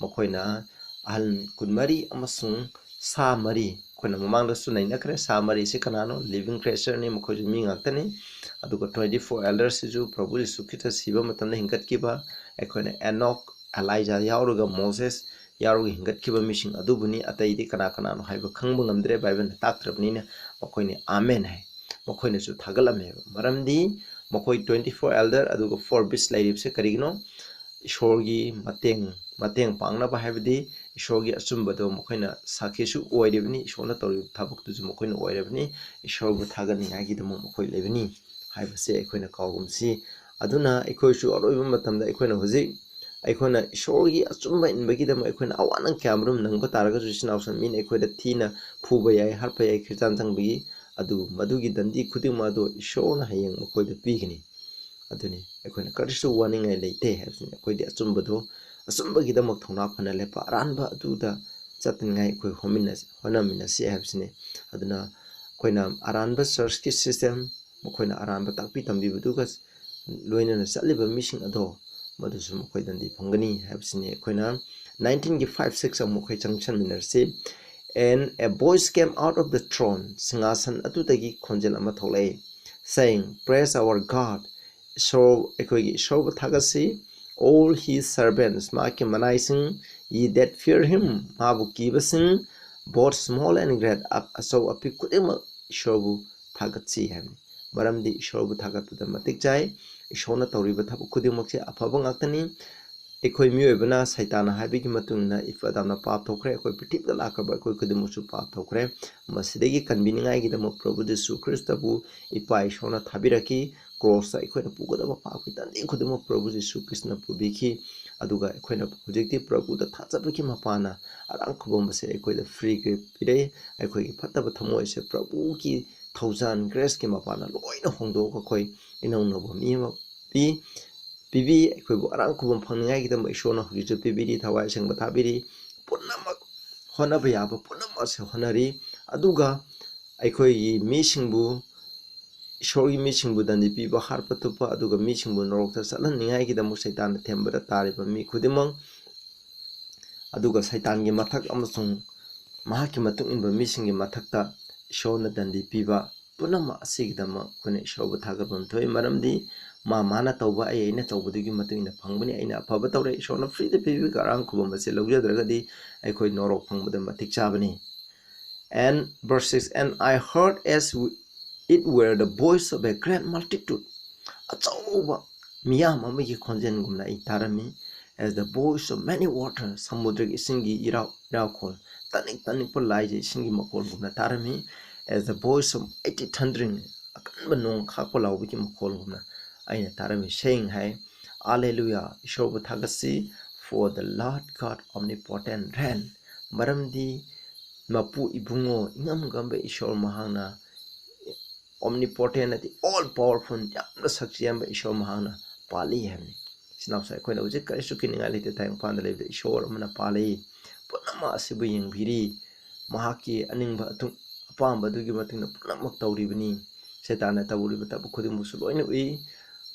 ꯃꯈꯣꯏꯅ ꯑꯍꯜ ꯀꯨꯟꯃꯔꯤ ꯑꯃꯁꯨꯡ ꯁꯥ ꯃꯔꯤ, ꯑꯩꯈꯣꯏꯅ ꯃꯃꯥꯡꯗꯁꯨ ꯅꯩꯅꯈ꯭ꯔꯦ, ꯁꯥ ꯃꯔꯤꯁꯤ ꯀꯅꯥꯅꯣ? Living creatureꯅꯤ, ꯃꯈꯣꯏꯁꯨ ꯃꯤ ꯉꯥꯛꯇꯅꯤ꯫ ꯑꯗꯨꯒ twenty four elderꯁꯤꯁꯨ ꯄ꯭ꯔꯚꯨ ꯌꯤꯁꯨ ꯈ꯭ꯔꯤꯁꯇ ꯁꯤꯕ ꯃꯇꯝꯗ ꯍꯤꯡꯒꯠꯈꯤꯕ, ꯑꯩꯈꯣꯏꯅ ꯑꯦꯅꯣꯛ, ꯑꯦꯂꯥꯏꯖꯥ ꯌꯥꯎꯔꯒ ꯃꯣꯁꯦꯁ ꯌꯥꯎꯔꯒ ꯍꯤꯡꯒꯠꯈꯤꯕ ꯃꯤꯁꯤꯡ ꯑꯗꯨꯕꯨꯅꯤ꯫ ꯑꯇꯩꯗꯤ ꯀꯅꯥ ꯀꯅꯥꯅꯣ ꯍꯥꯏꯕ ꯈꯪꯕ ꯉꯝꯗ꯭ꯔꯦ, ꯕꯥꯏꯕꯜꯅ ꯇꯥꯛꯇ꯭ꯔꯕꯅꯤꯅ꯫ ꯃꯈꯣꯏꯅ ꯑꯥꯃꯦꯟ ꯍꯥꯏ, ꯃꯈꯣꯏꯅꯁꯨ ꯊꯥꯒꯠꯂꯝꯃꯦꯕ꯫ ꯃꯔꯝꯗꯤ ꯃꯈꯣꯏ twenty four elder ꯑꯗꯨꯒ four beast ꯂꯩꯔꯤꯕꯁꯦ ꯀꯔꯤꯒꯤꯅꯣ? ꯏꯁꯣꯔꯒꯤ ꯃꯇꯦꯡ, ꯃꯇꯦꯡ ꯄꯥꯡꯅꯕ, ꯍꯥꯏꯕꯗꯤ ꯏꯁꯣꯔꯒꯤ ꯑꯆꯨꯝꯕꯗꯣ ꯃꯈꯣꯏꯅ ꯁꯥꯈꯤꯁꯨ ꯑꯣꯏꯔꯤꯕꯅꯤ, ꯏꯁꯣꯔꯅ ꯇꯧꯔꯤꯕ ꯊꯕꯛꯇꯨꯁꯨ ꯃꯈꯣꯏꯅ ꯑꯣꯏꯔꯕꯅꯤ, ꯏꯁꯣꯔꯕꯨ ꯊꯥꯒꯠꯅꯤꯡꯉꯥꯏꯒꯤꯗꯃꯛ ꯃꯈꯣꯏ ꯂꯩꯕꯅꯤ ꯍꯥꯏꯕꯁꯦ ꯑꯩꯈꯣꯏꯅ ꯀꯥꯎꯒꯨꯝꯁꯤ꯫ ꯑꯗꯨꯅ ꯑꯩꯈꯣꯏꯁꯨ ꯑꯔꯣꯏꯕ ꯃꯇꯝꯗ ꯑꯩꯈꯣꯏꯅ ꯍꯧꯖꯤꯛ, ꯑꯩꯈꯣꯏꯅ ꯏꯁꯣꯔꯒꯤ ꯑꯆꯨꯝꯕ ꯏꯟꯕꯒꯤꯗꯃꯛ ꯑꯩꯈꯣꯏꯅ ꯑꯋꯥ ꯑꯅꯪ ꯀꯌꯥꯃꯔꯨꯝ ꯅꯪꯕ ꯇꯥꯔꯒꯁꯨ, ꯏꯆꯤꯟ ꯏꯅꯥꯎꯁꯤꯡ, ꯃꯤꯅ ꯑꯩꯈꯣꯏꯗ ꯊꯤꯅ ꯐꯨꯕ ꯌꯥꯏ, ꯍꯥꯠꯄ ꯌꯥꯏ, ꯈ꯭ꯔꯤꯁꯇꯥꯟ ꯆꯪꯕꯒꯤ, ꯑꯗꯨꯕꯨ ꯃꯗꯨꯒꯤ ꯗꯟꯗꯤ ꯈꯨꯗꯤꯡꯃꯛ ꯑꯗꯨ ꯏꯁꯣꯔꯅ ꯍꯌꯦꯡ ꯃꯈꯣꯏꯗ ꯄꯤꯒꯅꯤ꯫ ꯑꯗꯨꯅꯤ ꯑꯩꯈꯣꯏꯅ ꯀꯔꯤꯁꯨ ꯋꯥꯅꯤꯡꯉꯥꯏ ꯂꯩꯇꯦ ꯍꯥꯏꯕꯁꯤꯅꯤ꯫ ꯑꯩꯈꯣꯏꯗꯤ ꯑꯆꯨꯝꯕꯗꯣ, ꯑꯆꯨꯝꯕꯒꯤꯗꯃꯛ ꯊꯧꯅꯥ ꯐꯅ ꯂꯦꯞꯄ, ꯑꯔꯥꯟꯕ ꯑꯗꯨꯗ ꯆꯠꯇꯅꯤꯡꯉꯥꯏ ꯑꯩꯈꯣꯏ ꯍꯣꯠꯃꯤꯟꯅ-, ꯍꯣꯠꯅꯃꯤꯟꯅꯁꯤ ꯍꯥꯏꯕꯁꯤꯅꯤ꯫ ꯑꯗꯨꯅ ꯑꯩꯈꯣꯏꯅ ꯑꯔꯥꯟꯕ churchꯀꯤ system, ꯃꯈꯣꯏꯅ ꯑꯔꯥꯟꯕ ꯇꯥꯛꯄꯤ ꯇꯝꯕꯤꯕꯗꯨꯒ ꯂꯣꯏꯅꯅ ꯆꯠꯂꯤꯕ ꯃꯤꯁꯤꯡ ꯑꯗꯣ, ꯃꯗꯨꯁꯨ ꯃꯈꯣꯏ ꯗꯟꯗꯤ ꯐꯪꯒꯅꯤ ꯍꯥꯏꯕꯁꯤꯅꯤ꯫ ꯑꯩꯈꯣꯏꯅ nineteenꯒꯤ five, six ꯑꯃꯨꯛ ꯑꯩꯈꯣꯏ ꯆꯪꯁꯟꯃꯤꯟꯅꯔꯁꯤ꯫ And a voice came out of the throne, ꯁꯤꯡꯍꯥꯁꯟ ꯑꯗꯨꯗꯒꯤ ꯈꯣꯟꯖꯦꯜ ꯑꯃ ꯊꯣꯛꯂꯛꯏ, saying, "Praise our God, ꯏꯁꯣꯔ, ꯑꯩꯈꯣꯏꯒꯤ ꯏꯁꯣꯔꯕꯨ ꯊꯥꯒꯠꯁꯤ, all his servants, ꯃꯍꯥꯛꯀꯤ ꯃꯅꯥꯏꯁꯤꯡ, ye that fear him, ꯃꯥꯕꯨ ꯀꯤꯕꯁꯤꯡ, both small and great, ꯑ-, ꯑꯆꯧ ꯑꯄꯤꯛ ꯈꯨꯗꯤꯡꯃꯛ ꯏꯁꯣꯔꯕꯨ ꯊꯥꯒꯠꯁꯤ" ꯍꯥꯏꯕꯅꯤ꯫ ꯃꯔꯝꯗꯤ ꯏꯁꯣꯔꯕꯨ ꯊꯥꯒꯠꯄꯗ ꯃꯇꯤꯛ ꯆꯥꯏ꯫ ꯏꯁꯣꯔꯅ ꯇꯧꯔꯤꯕ ꯊꯕꯛ ꯈꯨꯗꯤꯡꯃꯛꯁꯦ ꯑꯐꯕ ꯉꯥꯛꯇꯅꯤ꯫ ꯑꯩꯈꯣꯏ ꯃꯤꯑꯣꯏꯕꯅ ꯁꯩꯇꯥꯟꯅ ꯍꯥꯏꯕꯒꯤ ꯃꯇꯨꯡ ꯏꯟꯅ ꯏꯐ ꯑꯗꯥꯝꯅ ꯄꯥꯞ ꯊꯣꯛꯈ꯭ꯔꯦ꯫ ꯑꯩꯈꯣꯏ ꯄ꯭ꯔꯤꯊꯤꯕꯤꯗ ꯂꯥꯛꯈ꯭ꯔꯕ ꯑꯩꯈꯣꯏ ꯈꯨꯗꯤꯡꯃꯛꯁꯨ ꯄꯥꯞ ꯊꯣꯛꯈ꯭ꯔꯦ꯫ ꯃꯁꯤꯗꯒꯤ ꯀꯟꯕꯤꯅꯤꯡꯉꯥꯏꯒꯤꯗꯃꯛ ꯄ꯭ꯔꯚꯨ ꯖꯤꯁꯨ ꯈ꯭ꯔꯤꯁꯇꯕꯨ ꯏꯄꯥ ꯏꯁꯣꯔꯅ ꯊꯥꯕꯤꯔꯛꯈꯤ꯫ ꯀ꯭ꯔꯣꯁꯇ ꯑꯩꯈꯣꯏꯅ ꯄꯨꯒꯗꯕ ꯄꯥꯞꯀꯤ ꯇꯟꯖꯤ ꯈꯨꯗꯤꯡꯃꯛ ꯄ꯭ꯔꯚꯨ ꯖꯤꯁꯨ ꯈ꯭ꯔꯤꯁꯇꯅ ꯄꯨꯕꯤꯈꯤ꯫ ꯑꯗꯨꯒ ꯑꯩꯈꯣꯏꯅ ꯍꯧꯖꯤꯛꯇꯤ ꯄ꯭ꯔꯚꯨꯗ ꯊꯥꯖꯕꯒꯤ ꯃꯄꯥꯅ ꯑꯔꯥꯡ ꯈꯨꯕꯝ ꯑꯁꯦ ꯑꯩꯈꯣꯏꯗ free gift ꯄꯤꯔꯦ꯫ ꯑꯩꯈꯣꯏꯒꯤ ꯐꯠꯇꯕ ꯊꯃꯣꯏ ꯑꯁꯦ ꯄ꯭ꯔꯚꯨꯒꯤ ꯊꯧꯖꯥꯟ graceꯀꯤ ꯃꯄꯥꯅ ꯂꯣꯏꯅ ꯍꯣꯡꯗꯣꯛꯑꯒ ꯑꯩꯈꯣꯏ ꯏꯅꯧ ꯅꯧꯕ ꯃꯤ ꯑꯃ ꯄꯤ, ꯄꯤꯕꯤ꯫ ꯑꯩꯈꯣꯏꯕꯨ ꯑꯔꯥꯡ ꯈꯨꯕꯝ ꯐꯪꯅꯤꯡꯉꯥꯏꯒꯤꯗꯃꯛ ꯏꯁꯣꯔꯅ ꯍꯧꯖꯤꯛꯁꯨ ꯄꯤꯕꯤꯔꯤ꯫ ꯊꯋꯥꯏ ꯑꯁꯦꯡꯕ ꯊꯥꯕꯤꯔꯤ꯫ ꯄꯨꯝꯅꯃꯛ ꯍꯣꯠꯅꯕ ꯌꯥꯕ ꯄꯨꯝꯅꯃꯛ ꯑꯁꯤ ꯍꯣꯠꯅꯔꯤ꯫ ꯑꯗꯨꯒ ꯑꯩꯈꯣꯏꯒꯤ ꯃꯤꯁꯤꯡꯕꯨ, ꯏꯁꯣꯔꯒꯤ ꯃꯤꯁꯤꯡꯕꯨ ꯗꯟꯗꯤ ꯄꯤꯕ, ꯍꯥꯠꯄ ꯇꯨꯞꯄ, ꯑꯗꯨꯒ ꯃꯤꯁꯤꯡꯕꯨ ꯅꯣꯔꯣꯛꯇ ꯆꯠꯍꯟꯅꯤꯡꯉꯥꯏꯒꯤꯗꯃꯛ ꯁꯩꯇꯥꯟꯅ ꯊꯦꯝꯕꯗ ꯇꯥꯔꯤꯕ ꯃꯤ ꯈꯨꯗꯤꯡꯃꯛ, ꯑꯗꯨꯒ ꯁꯩꯇꯥꯟꯒꯤ ꯃꯊꯛ ꯑꯃꯁꯨꯡ ꯃꯍꯥꯛꯀꯤ ꯃꯇꯨꯡ ꯏꯟꯕ ꯃꯤꯁꯤꯡꯒꯤ ꯃꯊꯛꯇ ꯏꯁꯣꯔꯅ ꯗꯟꯗꯤ ꯄꯤꯕ ꯄꯨꯝꯅꯃꯛ ꯑꯁꯤꯒꯤꯗꯃꯛ ꯑꯩꯈꯣꯏꯅ ꯏꯁꯣꯔꯕꯨ ꯊꯥꯒꯠꯐꯝ ꯊꯣꯛꯏ꯫ ꯃꯔꯝꯗꯤ ꯃꯥ ꯃꯥꯅ ꯇꯧꯕ ꯑꯩ ꯑꯩꯅ ꯇꯧꯕꯗꯨꯒꯤ ꯃꯇꯨꯡ ꯏꯟꯅ ꯐꯪꯕꯅꯤ꯫ ꯑꯩꯅ ꯑꯐꯕ ꯇꯧꯔꯦ, ꯏꯁꯣꯔꯅ freeꯗ ꯄꯤꯕꯤꯕ ꯑꯔꯥꯡ ꯈꯨꯕꯝ ꯑꯁꯤ ꯂꯧꯖꯗ꯭ꯔꯒꯗꯤ ꯑꯩꯈꯣꯏ ꯅꯣꯔꯣꯛ ꯐꯪꯕꯗ ꯃꯇꯤꯛ ꯆꯥꯕꯅꯤ꯫ And verse six, "And I heard as it were the voice of a great multitude." ꯑꯆꯧꯕ ꯃꯤꯌꯥꯝ ꯑꯃꯒꯤ ꯈꯣꯟꯖꯦꯜꯒꯨꯝꯅ ꯑꯩ ꯇꯥꯔꯝꯃꯤ꯫ "As the voice of many waters," ꯁꯃꯨꯗ꯭ꯔꯒꯤ ꯏꯁꯤꯡꯒꯤ ꯏꯔꯥꯎ, ꯏꯔꯥꯎꯈꯣꯜ, ꯇꯅꯤꯛ ꯇꯅꯤꯛꯄ ꯂꯥꯏꯖ ꯏꯁꯤꯡꯒꯤ ꯃꯈꯣꯜꯒꯨꯝꯅ ꯇꯥꯔꯝꯃꯤ꯫ "As the voice of mighty thundering," ꯑꯀꯟꯕ ꯅꯣꯡ ꯈꯥꯛꯄ ꯂꯥꯎꯕꯒꯤ ꯃꯈꯣꯜꯒꯨꯝꯅ ꯑꯩꯅ ꯇꯥꯔꯝꯃꯤ꯫ Saying high, "Alleluia, ꯏꯁꯣꯔꯕꯨ ꯊꯥꯒꯠꯁꯤ, for the Lord God omnipotent reign." ꯃꯔꯝꯗꯤ ꯃꯄꯨ ꯏꯕꯨꯡꯉꯣ ꯏꯉꯝ ꯉꯝꯕ ꯏꯁꯣꯔ ꯃꯍꯥꯛꯅ Omnipotent ꯑꯗꯤ all powerful, ꯌꯥꯝꯅ ꯁꯛꯆꯦꯟꯕ ꯏꯁꯣꯔ ꯃꯍꯥꯛꯅ ꯄꯥꯜꯂꯤ ꯍꯥꯏꯕꯅꯤ꯫ ꯏꯆꯤꯟ ꯏꯅꯥꯎꯁꯦ, ꯑꯩꯈꯣꯏꯅ ꯍꯧꯖꯤꯛ ꯀꯔꯤꯁꯨ ꯀꯤꯅꯤꯡꯉꯥꯏ ꯂꯩꯇꯦ꯫ ꯇꯥꯏꯕꯪꯄꯥꯟꯗ ꯂꯩꯕꯗ ꯏꯁꯣꯔ ꯑꯃꯅ ꯄꯥꯜꯂꯤ꯫ ꯄꯨꯝꯅꯃꯛ ꯑꯁꯤꯕꯨ ꯌꯦꯡꯕꯤꯔꯤ꯫ ꯃꯍꯥꯛꯀꯤ ꯑꯅꯤꯡꯕ ꯑꯊꯨꯡ ꯑꯄꯥꯝꯕ ꯑꯗꯨꯒꯤ ꯃꯇꯨꯡ ꯏꯟꯅ ꯄꯨꯝꯅꯃꯛ ꯇꯧꯔꯤꯕꯅꯤ꯫ ꯁꯩꯇꯥꯟꯅ ꯇꯧꯔꯤꯕ ꯊꯕꯛ ꯈꯨꯗꯤꯡꯃꯛꯁꯨ ꯂꯣꯏꯅ ꯎꯏ꯫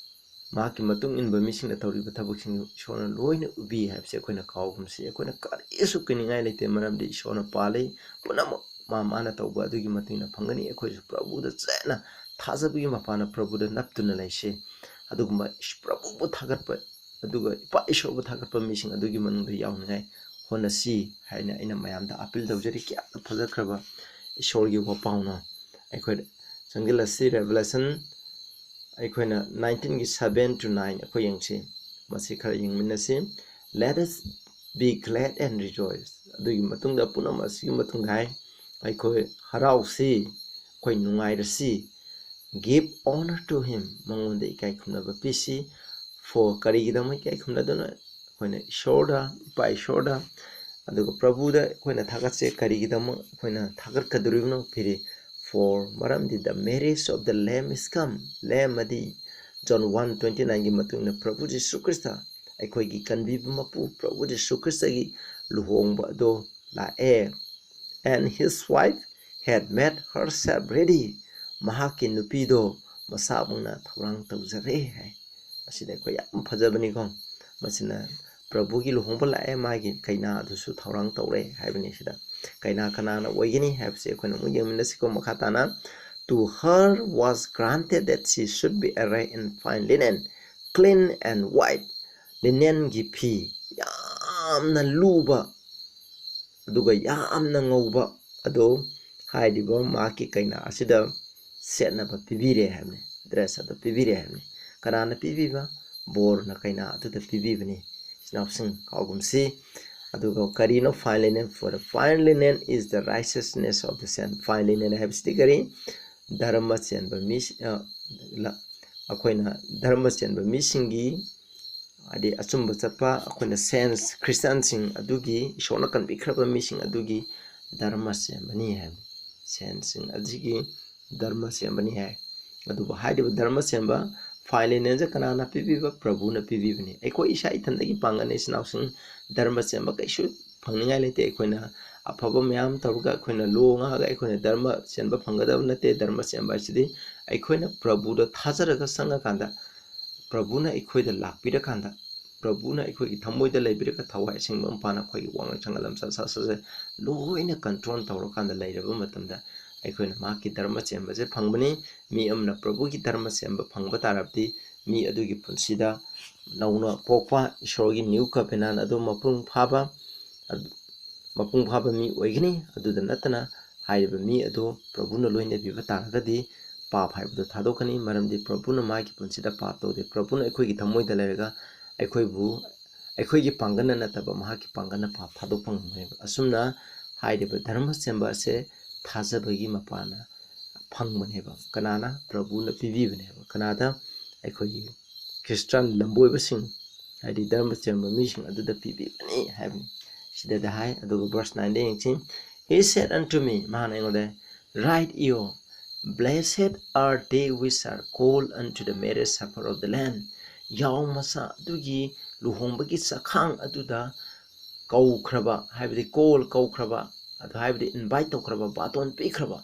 ꯃꯍꯥꯛꯀꯤ ꯃꯇꯨꯡ ꯏꯟꯕ ꯃꯤꯁꯤꯡꯅ ꯇꯧꯔꯤꯕ ꯊꯕꯛꯁꯤꯡ ꯏꯁꯣꯔꯅ ꯂꯣꯏꯅ ꯎꯕꯤ ꯍꯥꯏꯕꯁꯦ ꯑꯩꯈꯣꯏꯅ ꯀꯥꯎꯒꯨꯝꯁꯤ꯫ ꯑꯩꯈꯣꯏꯅ ꯀꯔꯤꯁꯨ ꯀꯤꯅꯤꯡꯉꯥꯏ ꯂꯩꯇꯦ, ꯃꯔꯝꯗꯤ ꯏꯁꯣꯔꯅ ꯄꯥꯜꯂꯤ꯫ ꯄꯨꯝꯅꯃꯛ ꯃꯥ ꯃꯥꯅ ꯇꯧꯕ ꯑꯗꯨꯒꯤ ꯃꯇꯨꯡ ꯏꯟꯅ ꯐꯪꯒꯅꯤ꯫ ꯑꯩꯈꯣꯏꯁꯨ ꯄ꯭ꯔꯚꯨꯗ ꯆꯦꯠꯅ ꯊꯥꯖꯕꯒꯤ ꯃꯄꯥꯟꯅ ꯄ꯭ꯔꯚꯨꯗ ꯅꯞꯇꯨꯅ ꯂꯩꯁꯤ꯫ ꯑꯗꯨꯒꯨꯝꯕ ꯏꯁ-, ꯄ꯭ꯔꯚꯨꯕꯨ ꯊꯥꯒꯠꯄ, ꯑꯗꯨꯒ ꯏꯄꯥ ꯏꯁꯣꯔꯕꯨ ꯊꯥꯒꯠꯄ ꯃꯤꯁꯤꯡ ꯑꯗꯨꯒꯤ ꯃꯅꯨꯡꯗ ꯌꯥꯎꯅꯤꯡꯉꯥꯏ ꯍꯣꯠꯅꯁꯤ ꯍꯥꯏꯅ ꯑꯩꯅ ꯃꯌꯥꯝꯗ ꯑꯥꯄꯤꯜ ꯇꯧꯖꯔꯤ꯫ ꯀꯌꯥꯗ ꯐꯖꯈ꯭ꯔꯕ ꯏꯁꯣꯔꯒꯤ ꯋꯥꯄꯥꯎꯅꯣ꯫ ꯑꯩꯈꯣꯏ ꯆꯪꯁꯤꯜꯂꯁꯤ, Revelation ꯑꯩꯈꯣꯏꯅ nineteenꯒꯤ seven to nine ꯑꯩꯈꯣꯏ ꯌꯦꯡꯁꯤ꯫ ꯃꯁꯤ ꯈꯔ ꯌꯦꯡꯃꯤꯟꯅꯁꯤ꯫ "Let us be glad and rejoice." ꯑꯗꯨꯒꯤ ꯃꯇꯨꯡꯗ, ꯄꯨꯝꯅꯃꯛ ꯑꯁꯤꯒꯤ ꯃꯇꯨꯡꯗ ꯍꯥꯏ, "ꯑꯩꯈꯣꯏ ꯍꯔꯥꯎꯁꯤ, ꯑꯩꯈꯣꯏ ꯅꯨꯡꯉꯥꯏꯔꯁꯤ꯫ Give honor to him." ꯃꯉꯣꯟꯗ ꯏꯀꯥꯏ ꯈꯨꯝꯅꯕ ꯄꯤꯁꯤ꯫ For, ꯀꯔꯤꯒꯤꯗꯃꯛ ꯏꯀꯥꯏ ꯈꯨꯝꯅꯗꯨꯅ? ꯑꯩꯈꯣꯏꯅ ꯏꯁꯣꯔꯗ, ꯏꯄꯥ ꯏꯁꯣꯔꯗ, ꯑꯗꯨꯒ ꯄ꯭ꯔꯚꯨꯗ ꯑꯩꯈꯣꯏꯅ ꯊꯥꯒꯠꯁꯦ꯫ ꯀꯔꯤꯒꯤꯗꯃꯛ ꯑꯩꯈꯣꯏꯅ ꯊꯥꯒꯠꯀꯗꯧꯔꯤꯕꯅꯣ? ꯐꯤꯔꯤ, "For, ꯃꯔꯝꯗꯤ the marriage of the Lamb is come." Lamb ꯑꯗꯤ John one twenty nineꯒꯤ ꯃꯇꯨꯡ ꯏꯟꯅ ꯄ꯭ꯔꯚꯨ ꯖꯤꯁꯨ ꯈ꯭ꯔꯤꯁꯇ, ꯑꯩꯈꯣꯏꯒꯤ ꯀꯟꯕꯤꯕ ꯃꯄꯨ ꯄ꯭ꯔꯚꯨ ꯖꯤꯁꯨ ꯈ꯭ꯔꯤꯁꯇꯒꯤ ꯂꯨꯍꯣꯡꯕ ꯑꯗꯣ ꯂꯥꯛꯑꯦ꯫ "And his wife had made herself ready." ꯃꯍꯥꯛꯀꯤ ꯅꯨꯄꯤꯗꯣ ꯃꯁꯥꯃꯛꯅ ꯊꯧꯔꯥꯡ ꯇꯧꯖꯔꯦ ꯍꯥꯏ꯫ ꯑꯁꯤꯗ ꯑꯩꯈꯣꯏ ꯌꯥꯝ ꯐꯖꯕꯅꯤꯀꯣ꯫ ꯃꯁꯤꯅ ꯄ꯭ꯔꯚꯨꯒꯤ ꯂꯨꯍꯣꯡꯕ ꯂꯥꯛꯑꯦ, ꯃꯥꯒꯤ ꯀꯩꯅꯥ ꯑꯗꯨꯁꯨ ꯊꯧꯔꯥꯡ ꯇꯧꯔꯦ ꯍꯥꯏꯕꯅꯤ꯫ ꯁꯤꯗ ꯀꯩꯅꯥ ꯀꯅꯥꯅ ꯑꯣꯏꯒꯅꯤ ꯍꯥꯏꯕꯁꯤ ꯑꯩꯈꯣꯏꯅ ꯑꯃꯨꯛ ꯌꯦꯡꯃꯤꯟꯅꯁꯤꯀꯣ꯫ ꯃꯈꯥ ꯇꯥꯅ, "To her was granted that she should be arrayed in fine linen, clean and white." Linenꯒꯤ ꯐꯤ, ꯌꯥꯝꯅ ꯂꯨꯕ ꯑꯗꯨꯒ ꯌꯥꯝꯅ ꯉꯧꯕ ꯑꯗꯣ ꯍꯥꯏꯔꯤꯕ ꯃꯍꯥꯛꯀꯤ ꯀꯩꯅꯥ ꯑꯁꯤꯗ ꯁꯦꯠꯅꯕ ꯄꯤꯕꯤꯔꯦ ꯍꯥꯏꯕꯅꯤ, dress ꯑꯗꯨ ꯄꯤꯕꯤꯔꯦ ꯍꯥꯏꯕꯅꯤ꯫ ꯀꯅꯥꯅ ꯄꯤꯕꯤꯕ? ꯕꯣꯔꯅ ꯀꯩꯅꯥ ꯑꯗꯨꯗ ꯄꯤꯕꯤꯕꯅꯤ꯫ ꯏꯆꯤꯟ ꯏꯅꯥꯎꯁꯤꯡ, ꯀꯥꯎꯒꯨꯝꯁꯤ꯫ ꯑꯗꯨꯒ ꯀꯔꯤꯅꯣ fine linen? "For the fine linen is the righteousness of the saint." Fine linen ꯍꯥꯏꯕꯁꯤꯗꯤ ꯀꯔꯤ? ꯙꯔꯃ ꯆꯦꯟꯕ ꯃꯤ, ꯑ, ꯂ-, ꯑꯩꯈꯣꯏꯅ ꯙꯔꯃ ꯆꯦꯟꯕ ꯃꯤꯁꯤꯡꯒꯤ, ꯍꯥꯏꯗꯤ ꯑꯆꯨꯝꯕ ꯆꯠꯄ, ꯑꯩꯈꯣꯏꯅ saints, ꯈ꯭ꯔꯤꯁꯇꯤꯌꯥꯟꯁꯤꯡ ꯑꯗꯨꯒꯤ, ꯏꯁꯣꯔꯅ ꯀꯟꯕꯤꯈ꯭ꯔꯕ ꯃꯤꯁꯤꯡ ꯑꯗꯨꯒꯤ ꯙꯔꯃ ꯆꯦꯟꯕꯅꯤ ꯍꯥꯏꯕꯅꯤ꯫ Saintsꯁꯤꯡ ꯑꯁꯤꯒꯤ ꯙꯔꯃ ꯆꯦꯟꯕꯅꯤ ꯍꯥꯏ꯫ ꯑꯗꯨꯕꯨ ꯍꯥꯏꯔꯤꯕ ꯙꯔꯃ ꯆꯦꯟꯕ finance ꯀꯅꯥꯅ ꯄꯤꯕꯤꯕ? ꯄ꯭ꯔꯚꯨꯅ ꯄꯤꯕꯤꯕꯅꯤ꯫ ꯑꯩꯈꯣꯏ ꯏꯁꯥ ꯏꯊꯟꯗꯒꯤ ꯄꯥꯡꯒꯜꯅ, ꯏꯆꯤꯟ ꯏꯅꯥꯎꯁꯤꯡ, ꯙꯔꯃ ꯆꯦꯟꯕ ꯀꯩꯁꯨ ꯐꯪꯅꯤꯡꯉꯥꯏ ꯂꯩꯇꯦ꯫ ꯑꯩꯈꯣꯏꯅ ꯑꯐꯕ ꯃꯌꯥꯝ ꯇꯧꯔꯒ, ꯑꯩꯈꯣꯏꯅ ꯂꯣ ꯉꯥꯡꯉꯒ ꯑꯩꯈꯣꯏꯅ ꯙꯔꯃ ꯆꯦꯟꯕ ꯐꯪꯒꯗꯕ ꯅꯠꯇꯦ꯫ ꯙꯔꯃ ꯆꯦꯟꯕ ꯍꯥꯏꯁꯤꯗꯤ ꯑꯩꯈꯣꯏꯅ ꯄ꯭ꯔꯚꯨꯗ ꯊꯥꯖꯔꯒ ꯆꯪꯉꯀꯥꯟꯗ, ꯄ꯭ꯔꯚꯨꯅ ꯑꯩꯈꯣꯏꯗ ꯂꯥꯛꯄꯤꯔꯀꯥꯟꯗ, ꯄ꯭ꯔꯚꯨꯅ ꯑꯩꯈꯣꯏꯒꯤ ꯊꯃꯣꯏꯗ ꯂꯩꯕꯤꯔꯒ, ꯊꯋꯥꯏ ꯑꯁꯦꯡꯕ ꯃꯄꯥꯟꯅ ꯑꯩꯈꯣꯏꯒꯤ ꯋꯥꯉꯥꯡ ꯁꯉꯥꯡ, ꯂꯝꯆꯠ ꯁꯥꯖꯠꯁꯦ ꯂꯣꯏꯅ control ꯇꯧꯔꯀꯥꯟꯗ ꯂꯩꯔꯕ ꯃꯇꯝꯗ, ꯑꯩꯈꯣꯏꯅ ꯃꯍꯥꯛꯀꯤ ꯙꯔꯃ ꯆꯦꯟꯕꯁꯦ ꯐꯪꯕꯅꯤ꯫ ꯃꯤ ꯑꯃꯅ ꯄ꯭ꯔꯚꯨꯒꯤ ꯙꯔꯃ ꯆꯦꯟꯕ ꯐꯪꯕ ꯇꯥꯔꯕꯗꯤ, ꯃꯤ ꯑꯗꯨꯒꯤ ꯄꯨꯟꯁꯤꯗ ꯅꯧꯅ ꯄꯣꯛꯄ, ꯏꯁꯣꯔꯒꯤ new covenant ꯑꯗꯨ ꯃꯄꯨꯡ ꯐꯥꯕ, ꯃꯄꯨꯡ ꯐꯥꯕ ꯃꯤ ꯑꯣꯏꯒꯅꯤ꯫ ꯑꯗꯨꯗ ꯅꯠꯇꯅ, ꯍꯥꯏꯔꯤꯕ ꯃꯤ ꯑꯗꯨ ꯄ꯭ꯔꯚꯨꯅ ꯂꯣꯏꯅꯕꯤꯕ ꯇꯥꯔꯒꯗꯤ, ꯄꯥꯞ ꯍꯥꯏꯕꯗꯨ ꯊꯥꯗꯣꯛꯀꯅꯤ, ꯃꯔꯝꯗꯤ ꯄ꯭ꯔꯚꯨꯅ ꯃꯥꯒꯤ ꯄꯨꯟꯁꯤꯗ ꯄꯥꯞ ꯇꯧꯗꯦ꯫ ꯄ꯭ꯔꯚꯨꯅ ꯑꯩꯈꯣꯏꯒꯤ ꯊꯃꯣꯏꯗ ꯂꯩꯔꯒ ꯑꯩꯈꯣꯏꯕꯨ, ꯑꯩꯈꯣꯏꯒꯤ ꯄꯥꯡꯒꯜꯅ ꯅꯠꯇꯕ ꯃꯍꯥꯛꯀꯤ ꯄꯥꯡꯒꯜꯅ ꯄꯥꯞ ꯊꯥꯗꯣꯛꯄ ꯉꯝꯒꯅꯦꯕ꯫ ꯑꯁꯨꯝꯅ ꯍꯥꯏꯔꯤꯕ ꯙꯔꯃ ꯆꯦꯟꯕ ꯑꯁꯦ ꯊꯥꯖꯕꯒꯤ ꯃꯄꯥꯟꯅ ꯐꯪꯕꯅꯦꯕ꯫ ꯀꯅꯥꯅ? ꯄ꯭ꯔꯚꯨꯅ ꯄꯤꯕꯤꯕꯅꯦꯕ꯫ ꯀꯅꯥꯗ? ꯑꯩꯈꯣꯏꯒꯤ ꯈ꯭ꯔꯤꯁꯇꯥꯟ ꯂꯝꯕꯣꯏꯕꯁꯤꯡ, ꯍꯥꯏꯗꯤ ꯙꯔꯃ ꯆꯦꯟꯕ ꯃꯤꯁꯤꯡ ꯑꯗꯨꯗ ꯄꯤꯕꯤꯕꯅꯤ ꯍꯥꯏꯕꯅꯤ꯫ ꯁꯤꯗꯗꯤ ꯍꯥꯏ, ꯑꯗꯨꯒ verse nineꯗ ꯌꯦꯡꯁꯤ꯫ He said unto me, ꯃꯍꯥꯛꯅ ꯑꯩꯉꯣꯟꯗ, "Write you, Blessed are they which are called unto the marriage supper of the Lamb." ꯌꯥꯎ ꯃꯆꯥ ꯑꯗꯨꯒꯤ ꯂꯨꯍꯣꯡꯕꯒꯤ ꯆꯥꯛꯈꯥꯡ ꯑꯗꯨꯗ ꯀꯧꯈ꯭ꯔꯕ, ꯍꯥꯏꯕꯗꯤ call ꯀꯧꯈ꯭ꯔꯕ, ꯑꯗꯨ ꯍꯥꯏꯕꯗꯤ invite ꯇꯧꯈ꯭ꯔꯕ, ꯕꯥꯇꯣꯟ ꯄꯤꯈ꯭ꯔꯕ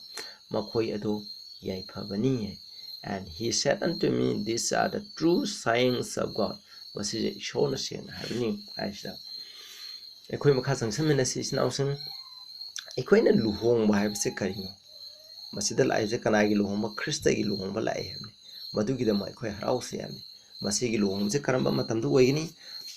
ꯃꯈꯣꯏ ꯑꯗꯨ ꯌꯥꯏꯐꯕꯅꯤ꯫ And he said unto me, "These are the true sayings of God." ꯃꯁꯤꯁꯦ ꯏꯁꯣꯔꯅ ꯁꯦꯡꯅ ꯍꯥꯏꯕꯅꯤ ꯍꯥꯏꯁꯤꯗ꯫ ꯑꯩꯈꯣꯏ ꯃꯈꯥ ꯆꯪꯁꯤꯟꯃꯤꯟꯅꯁꯤ, ꯏꯆꯤꯟ ꯏꯅꯥꯎꯁꯤꯡ꯫ ꯑꯩꯈꯣꯏꯅ ꯂꯨꯍꯣꯡꯕ ꯍꯥꯏꯕꯁꯦ ꯀꯔꯤꯅꯣ? ꯃꯁꯤꯗ ꯂꯥꯛꯏꯕꯁꯦ ꯀꯅꯥꯒꯤ ꯂꯨꯍꯣꯡꯕ? ꯈ꯭ꯔꯤꯁꯇꯒꯤ ꯂꯨꯍꯣꯡꯕ ꯂꯥꯛꯑꯦ ꯍꯥꯏꯕꯅꯤ꯫ ꯃꯗꯨꯒꯤꯗꯃꯛ ꯑꯩꯈꯣꯏ ꯍꯔꯥꯎꯁꯤ ꯍꯥꯏꯕꯅꯤ꯫ ꯃꯁꯤꯒꯤ ꯂꯨꯍꯣꯡꯕꯁꯦ ꯀꯔꯝꯕ ꯃꯇꯝꯗ ꯑꯣꯏꯒꯅꯤ?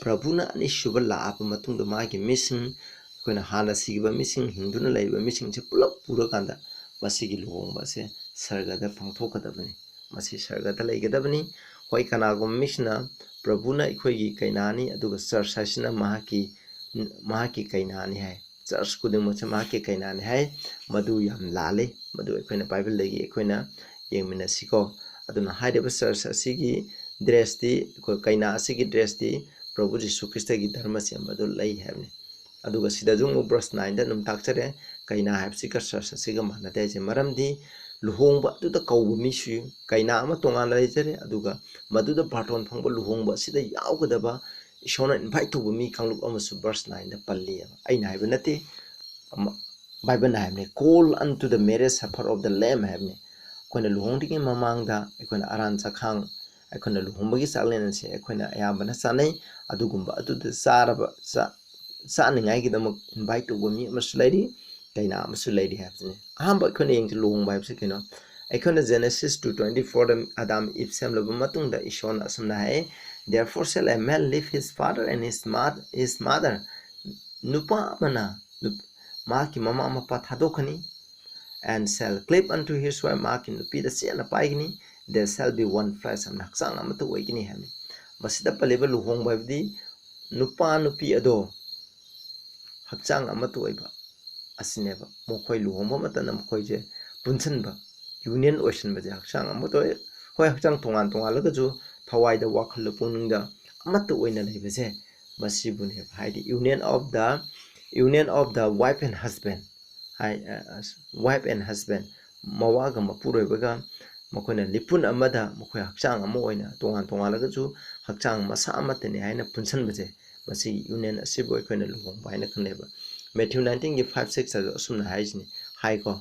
ꯄ꯭ꯔꯚꯨꯅ ꯑꯅꯤꯁꯨꯕ ꯂꯥꯛꯑꯕ ꯃꯇꯨꯡꯗ ꯃꯥꯒꯤ ꯃꯤꯁꯤꯡ, ꯑꯩꯈꯣꯏꯅ ꯍꯥꯟꯅ ꯁꯤꯈꯤꯕ ꯃꯤꯁꯤꯡ, ꯍꯤꯡꯗꯨꯅ ꯂꯩꯔꯤꯕ ꯃꯤꯁꯤꯡꯁꯦ ꯄꯨꯂꯞ ꯄꯨꯔꯀꯥꯟꯗ ꯃꯁꯤꯒꯤ ꯂꯨꯍꯣꯡꯕ ꯑꯁꯦ ꯁꯔꯒꯗ ꯄꯥꯡꯊꯣꯛꯀꯗꯕꯅꯤ꯫ ꯃꯁꯤ ꯁꯔꯒꯗ ꯂꯩꯒꯗꯕꯅꯤ꯫ ꯍꯣꯏ, ꯀꯅꯥꯒꯨꯝꯕ ꯃꯤꯁꯤꯅ ꯄ꯭ꯔꯚꯨꯅ ꯑꯩꯈꯣꯏꯒꯤ ꯀꯩꯅꯥꯅꯤ, ꯑꯗꯨꯒ ꯆꯔꯆ ꯍꯥꯏꯁꯤꯅ ꯃꯍꯥꯛꯀꯤ, ꯃꯍꯥꯛꯀꯤ ꯀꯩꯅꯥꯅꯤ ꯍꯥꯏ꯫ ꯆꯔꯆ ꯈꯨꯗꯤꯡꯃꯛꯁꯦ ꯃꯍꯥꯛꯀꯤ ꯀꯩꯅꯥꯅꯤ ꯍꯥꯏ꯫ ꯃꯗꯨ ꯌꯥꯝ ꯂꯥꯜꯂꯤ꯫ ꯃꯗꯨ ꯑꯩꯈꯣꯏꯅ ꯕꯥꯏꯕꯜꯗꯒꯤ ꯑꯩꯈꯣꯏꯅ ꯌꯦꯡꯃꯤꯟꯅꯁꯤꯀꯣ꯫ ꯑꯗꯨꯅ ꯍꯥꯏꯔꯤꯕ ꯆꯔꯆ ꯑꯁꯤꯒꯤ ꯗ꯭ꯔꯦꯁꯇꯤ, ꯑꯩꯈꯣꯏ ꯀꯩꯅꯥ ꯑꯁꯤꯒꯤ ꯗ꯭ꯔꯦꯁꯇꯤ ꯄ꯭ꯔꯚꯨ ꯖꯤꯁꯨ ꯈ꯭ꯔꯤꯁꯇꯒꯤ ꯙꯔꯃ ꯆꯦꯟꯕ ꯑꯗꯨ ꯂꯩ ꯍꯥꯏꯕꯅꯤ꯫ ꯑꯗꯨꯒ ꯁꯤꯗꯁꯨ ꯑꯃꯨꯛ verse nineꯗ ꯑꯗꯨꯝ ꯇꯥꯛꯆꯔꯦ, ꯀꯩꯅꯥ ꯍꯥꯏꯕꯁꯤꯒ ꯆꯔꯆ ꯑꯁꯤꯒ ꯃꯥꯟꯅꯗꯦ ꯍꯥꯏꯁꯦ꯫ ꯃꯔꯝꯗꯤ ꯂꯨꯍꯣꯡꯕ ꯑꯗꯨꯗ ꯀꯧꯕ ꯃꯤꯁꯨ ꯀꯩꯅꯥ ꯑꯃ ꯇꯣꯉꯥꯟꯅ ꯂꯩꯖꯔꯦ, ꯑꯗꯨꯒ ꯃꯗꯨꯗ ꯕꯥꯔꯇꯣꯟ ꯐꯪꯕ ꯂꯨꯍꯣꯡꯕ ꯑꯁꯤꯗ ꯌꯥꯎꯒꯗꯕ ꯏꯁꯣꯔꯅ invite ꯇꯧꯕ ꯃꯤ ꯀꯥꯡꯂꯨꯞ ꯑꯃꯁꯨ verse nineꯗ ꯄꯜꯂꯤ꯫ ꯑꯩꯅ ꯍꯥꯏꯕ ꯅꯠꯇꯦ, ꯑꯃ-, ꯕꯥꯏꯕꯜꯅ ꯍꯥꯏꯕꯅꯤ, "Call unto the marriage supper of the Lamb" ꯍꯥꯏꯕꯅꯤ꯫ ꯑꯩꯈꯣꯏꯅ ꯂꯨꯍꯣꯡꯗ꯭ꯔꯤꯉꯩ ꯃꯃꯥꯡꯗ ꯑꯩꯈꯣꯏꯅ ꯑꯔꯥꯟ ꯆꯈꯥꯡ, ꯑꯩꯈꯣꯏꯅ ꯂꯨꯍꯣꯡꯕꯒꯤ ꯆꯥꯛꯂꯦꯟ ꯑꯁꯦ ꯑꯩꯈꯣꯏꯅ ꯑꯌꯥꯝꯕꯅ ꯆꯥꯅꯩ꯫ ꯑꯗꯨꯒꯨꯝꯕ ꯑꯗꯨꯗ ꯆꯥꯔꯕ, ꯆꯥ-, ꯆꯥꯅꯤꯡꯉꯥꯏꯒꯤꯗꯃꯛ invite ꯇꯧꯕ ꯃꯤ ꯑꯃꯁꯨ ꯂꯩꯔꯤ, ꯀꯩꯅꯥ ꯑꯃꯁꯨ ꯂꯩꯔꯤ ꯍꯥꯏꯕꯁꯤꯅꯤ꯫ ꯑꯍꯥꯟꯕ ꯑꯩꯈꯣꯏꯅ ꯌꯦꯡꯁꯤ ꯂꯨꯍꯣꯡꯕ ꯍꯥꯏꯕꯁꯤ ꯀꯩꯅꯣ? ꯑꯩꯈꯣꯏꯅ Genesis two twenty fourꯗ ꯑꯗꯥꯝ ꯏꯞ ꯁꯦꯝꯂꯕ ꯃꯇꯨꯡꯗ ꯏꯁꯣꯔꯅ ꯑꯁꯨꯝꯅ ꯍꯥꯏ, "Therefore shall a man leave his father and his ma-, his mother." ꯅꯨꯄꯥ ꯑꯃꯅ ꯅꯨꯞ-, ꯃꯍꯥꯛꯀꯤ ꯃꯃꯥ ꯃꯄꯥ ꯊꯥꯗꯣꯛꯀꯅꯤ, "and shall cleave unto his wife," ꯃꯍꯥꯛꯀꯤ ꯅꯨꯄꯤꯗ ꯆꯦꯠꯅ ꯄꯥꯏꯒꯅꯤ, "they shall be one flesh," ꯑꯃꯅ ꯍꯛꯆꯥꯡ ꯑꯃꯠꯇ ꯑꯣꯏꯒꯅꯤ ꯍꯥꯏꯕꯅꯤ꯫ ꯃꯁꯤꯗ ꯄꯜꯂꯤꯕ ꯂꯨꯍꯣꯡꯕ ꯍꯥꯏꯕꯗꯤ ꯅꯨꯄꯥ ꯅꯨꯄꯤ ꯑꯗꯣ ꯍꯛꯆꯥꯡ ꯑꯃꯠꯇ ꯑꯣꯏꯕ ꯑꯁꯤꯅꯦꯕ꯫ ꯃꯈꯣꯏ ꯂꯨꯍꯣꯡꯕ ꯃꯇꯝꯗ ꯃꯈꯣꯏꯁꯦ ꯄꯨꯟꯁꯤꯟꯕ, union ꯑꯣꯏꯁꯤꯟꯕꯁꯦ, ꯍꯛꯆꯥꯡ ꯑꯃꯠꯇ ꯑꯣꯏ-, ꯍꯣꯏ, ꯍꯛꯆꯥꯡ ꯇꯣꯉꯥꯟ ꯇꯣꯉꯥꯜꯂꯒꯁꯨ ꯊꯋꯥꯏꯗ, ꯋꯥꯈꯜꯗ, ꯄꯨꯛꯅꯤꯡꯗ ꯑꯃꯠꯇ ꯑꯣꯏꯅ ꯂꯩꯕꯁꯦ, ꯃꯁꯤꯕꯨꯅꯦꯕ꯫ ꯍꯥꯏꯗꯤ union of the, union of the wife and husband ꯍꯥꯏ, ꯑ, ꯑ, wife and husband, ꯃꯋꯥꯒ ꯃꯄꯨꯔꯣꯏꯕꯒ ꯃꯈꯣꯏꯅ ꯂꯤꯄꯨꯟ ꯑꯃꯗ ꯃꯈꯣꯏ ꯍꯛꯆꯥꯡ ꯑꯃ ꯑꯣꯏꯅ ꯇꯣꯉꯥꯟ ꯇꯣꯉꯥꯜꯂꯒꯁꯨ ꯍꯛꯆꯥꯡ ꯃꯁꯥ ꯑꯃꯠꯇꯅꯤ ꯍꯥꯏꯅ ꯄꯨꯟꯁꯤꯟꯕꯁꯦ, ꯃꯁꯤꯒꯤ union ꯑꯁꯤꯕꯨ ꯑꯩꯈꯣꯏꯅ ꯂꯨꯍꯣꯡꯕ ꯍꯥꯏꯅ ꯈꯪꯅꯩꯕ꯫ Matthew nineteenꯒꯤ five six ꯑꯗꯨ ꯑꯁꯨꯝꯅ ꯍꯥꯏꯁꯤꯅꯤ, ꯍꯥꯏꯀꯣ꯫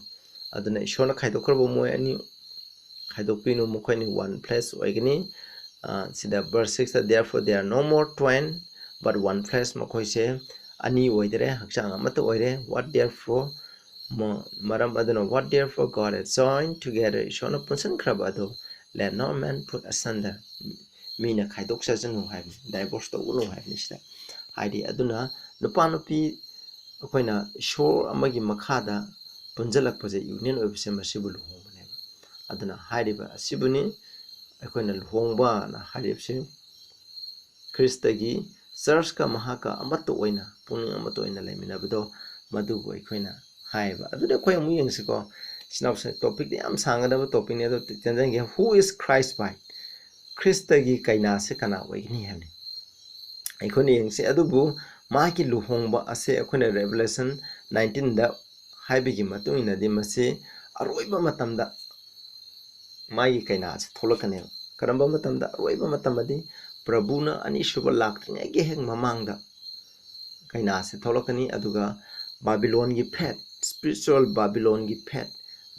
ꯑꯗꯨꯅ ꯏꯁꯣꯔꯅ ꯈꯥꯏꯗꯣꯛꯈ꯭ꯔꯕ ꯃꯣꯏ ꯑꯅꯤ ꯈꯥꯏꯗꯣꯛꯄꯤꯅꯨ, ꯃꯈꯣꯏꯅꯤ one flesh ꯑꯣꯏꯒꯅꯤ꯫ ꯑ, ꯁꯤꯗ verse sixꯇ, "Therefore they are no more twain, but one flesh," ꯃꯈꯣꯏꯁꯦ ꯑꯅꯤ ꯑꯣꯏꯗꯔꯦ, ꯍꯛꯆꯥꯡ ꯑꯃꯠꯇ ꯑꯣꯏꯔꯦ꯫ What therefore, ꯃ-, ꯃꯔꯝ ꯑꯗꯨꯅ, "What therefore God has joined together," ꯏꯁꯣꯔꯅ ꯄꯨꯟꯁꯤꯟꯈ꯭ꯔꯕ ꯑꯗꯨ, "Let no man put asunder," ꯃꯤꯅ ꯈꯥꯏꯗꯣꯛꯆꯁꯅꯨ ꯍꯥꯏꯕꯅꯤ, divorce ꯇꯧꯒꯅꯨ ꯍꯥꯏꯕꯅꯤ ꯁꯤꯗ꯫ ꯍꯥꯏꯗꯤ ꯑꯗꯨꯅ ꯅꯨꯄꯥ ꯅꯨꯄꯤ ꯑꯩꯈꯣꯏꯅ ꯏꯁꯣꯔ ꯑꯃꯒꯤ ꯃꯈꯥꯗ ꯄꯨꯟꯁꯤꯜꯂꯛꯄꯁꯦ, union ꯑꯣꯏꯕꯁꯦ, ꯃꯁꯤꯕꯨ ꯂꯨꯍꯣꯡꯕꯅꯦꯕ꯫ ꯑꯗꯨꯅ ꯍꯥꯏꯔꯤꯕ ꯑꯁꯤꯕꯨꯅꯤ ꯑꯩꯈꯣꯏꯅ ꯂꯨꯍꯣꯡꯕꯅ ꯍꯥꯏꯔꯤꯕꯁꯤ꯫ ꯈ꯭ꯔꯤꯁꯇꯒꯤ churchꯀ ꯃꯍꯥꯛꯀ ꯑꯃꯠꯇ ꯑꯣꯏꯅ, ꯄꯨꯛꯅꯤꯡ ꯑꯃꯠꯇ ꯑꯣꯏꯅ ꯂꯩꯃꯤꯟꯅꯕꯗꯣ, ꯃꯗꯨꯕꯨ ꯑꯩꯈꯣꯏꯅ ꯍꯥꯏꯌꯦꯕ꯫ ꯑꯗꯨꯗꯤ ꯑꯩꯈꯣꯏ ꯑꯃꯨꯛ ꯌꯦꯡꯁꯤꯀꯣ꯫ ꯏꯆꯤꯟ ꯏꯅꯥꯎꯁꯦ, topicꯇꯤ ꯌꯥꯝ ꯁꯥꯡꯒꯗꯕ topicꯅꯤ, ꯑꯗꯣ ꯇꯦꯟꯖꯟꯒꯦ꯫ Who is Christ bride? ꯈ꯭ꯔꯤꯁꯇꯒꯤ ꯀꯩꯅꯥꯁꯦ ꯀꯅꯥ ꯑꯣꯏꯒꯅꯤ ꯍꯥꯏꯕꯅꯤ꯫ ꯑꯩꯈꯣꯏꯅ ꯌꯦꯡꯁꯤ꯫ ꯑꯗꯨꯕꯨ ꯃꯥꯒꯤ ꯂꯨꯍꯣꯡꯕ ꯑꯁꯦ ꯑꯩꯈꯣꯏꯅ Revelation nineteenꯗ ꯍꯥꯏꯕꯒꯤ ꯃꯇꯨꯡ ꯏꯟꯅꯗꯤ ꯃꯁꯤ ꯑꯔꯣꯏꯕ ꯃꯇꯝꯗ ꯃꯥꯒꯤ ꯀꯩꯅꯥꯁꯦ ꯊꯣꯛꯂꯛꯀꯅꯦꯕ꯫ ꯀꯔꯝꯕ ꯃꯇꯝꯗ? ꯑꯔꯣꯏꯕ ꯃꯇꯝ ꯑꯗꯤ ꯄ꯭ꯔꯚꯨꯅ ꯑꯅꯤꯁꯨꯕ ꯂꯥꯛꯇ꯭ꯔꯤꯉꯩꯒꯤ ꯍꯦꯛ ꯃꯃꯥꯡꯗ ꯀꯩꯅꯥꯁꯦ ꯊꯣꯛꯂꯛꯀꯅꯤ꯫ ꯑꯗꯨꯒ ꯕꯥꯕꯤꯂꯣꯟꯒꯤ ꯐꯦꯠ, spiritual ꯕꯥꯕꯤꯂꯣꯟꯒꯤ ꯐꯦꯠ,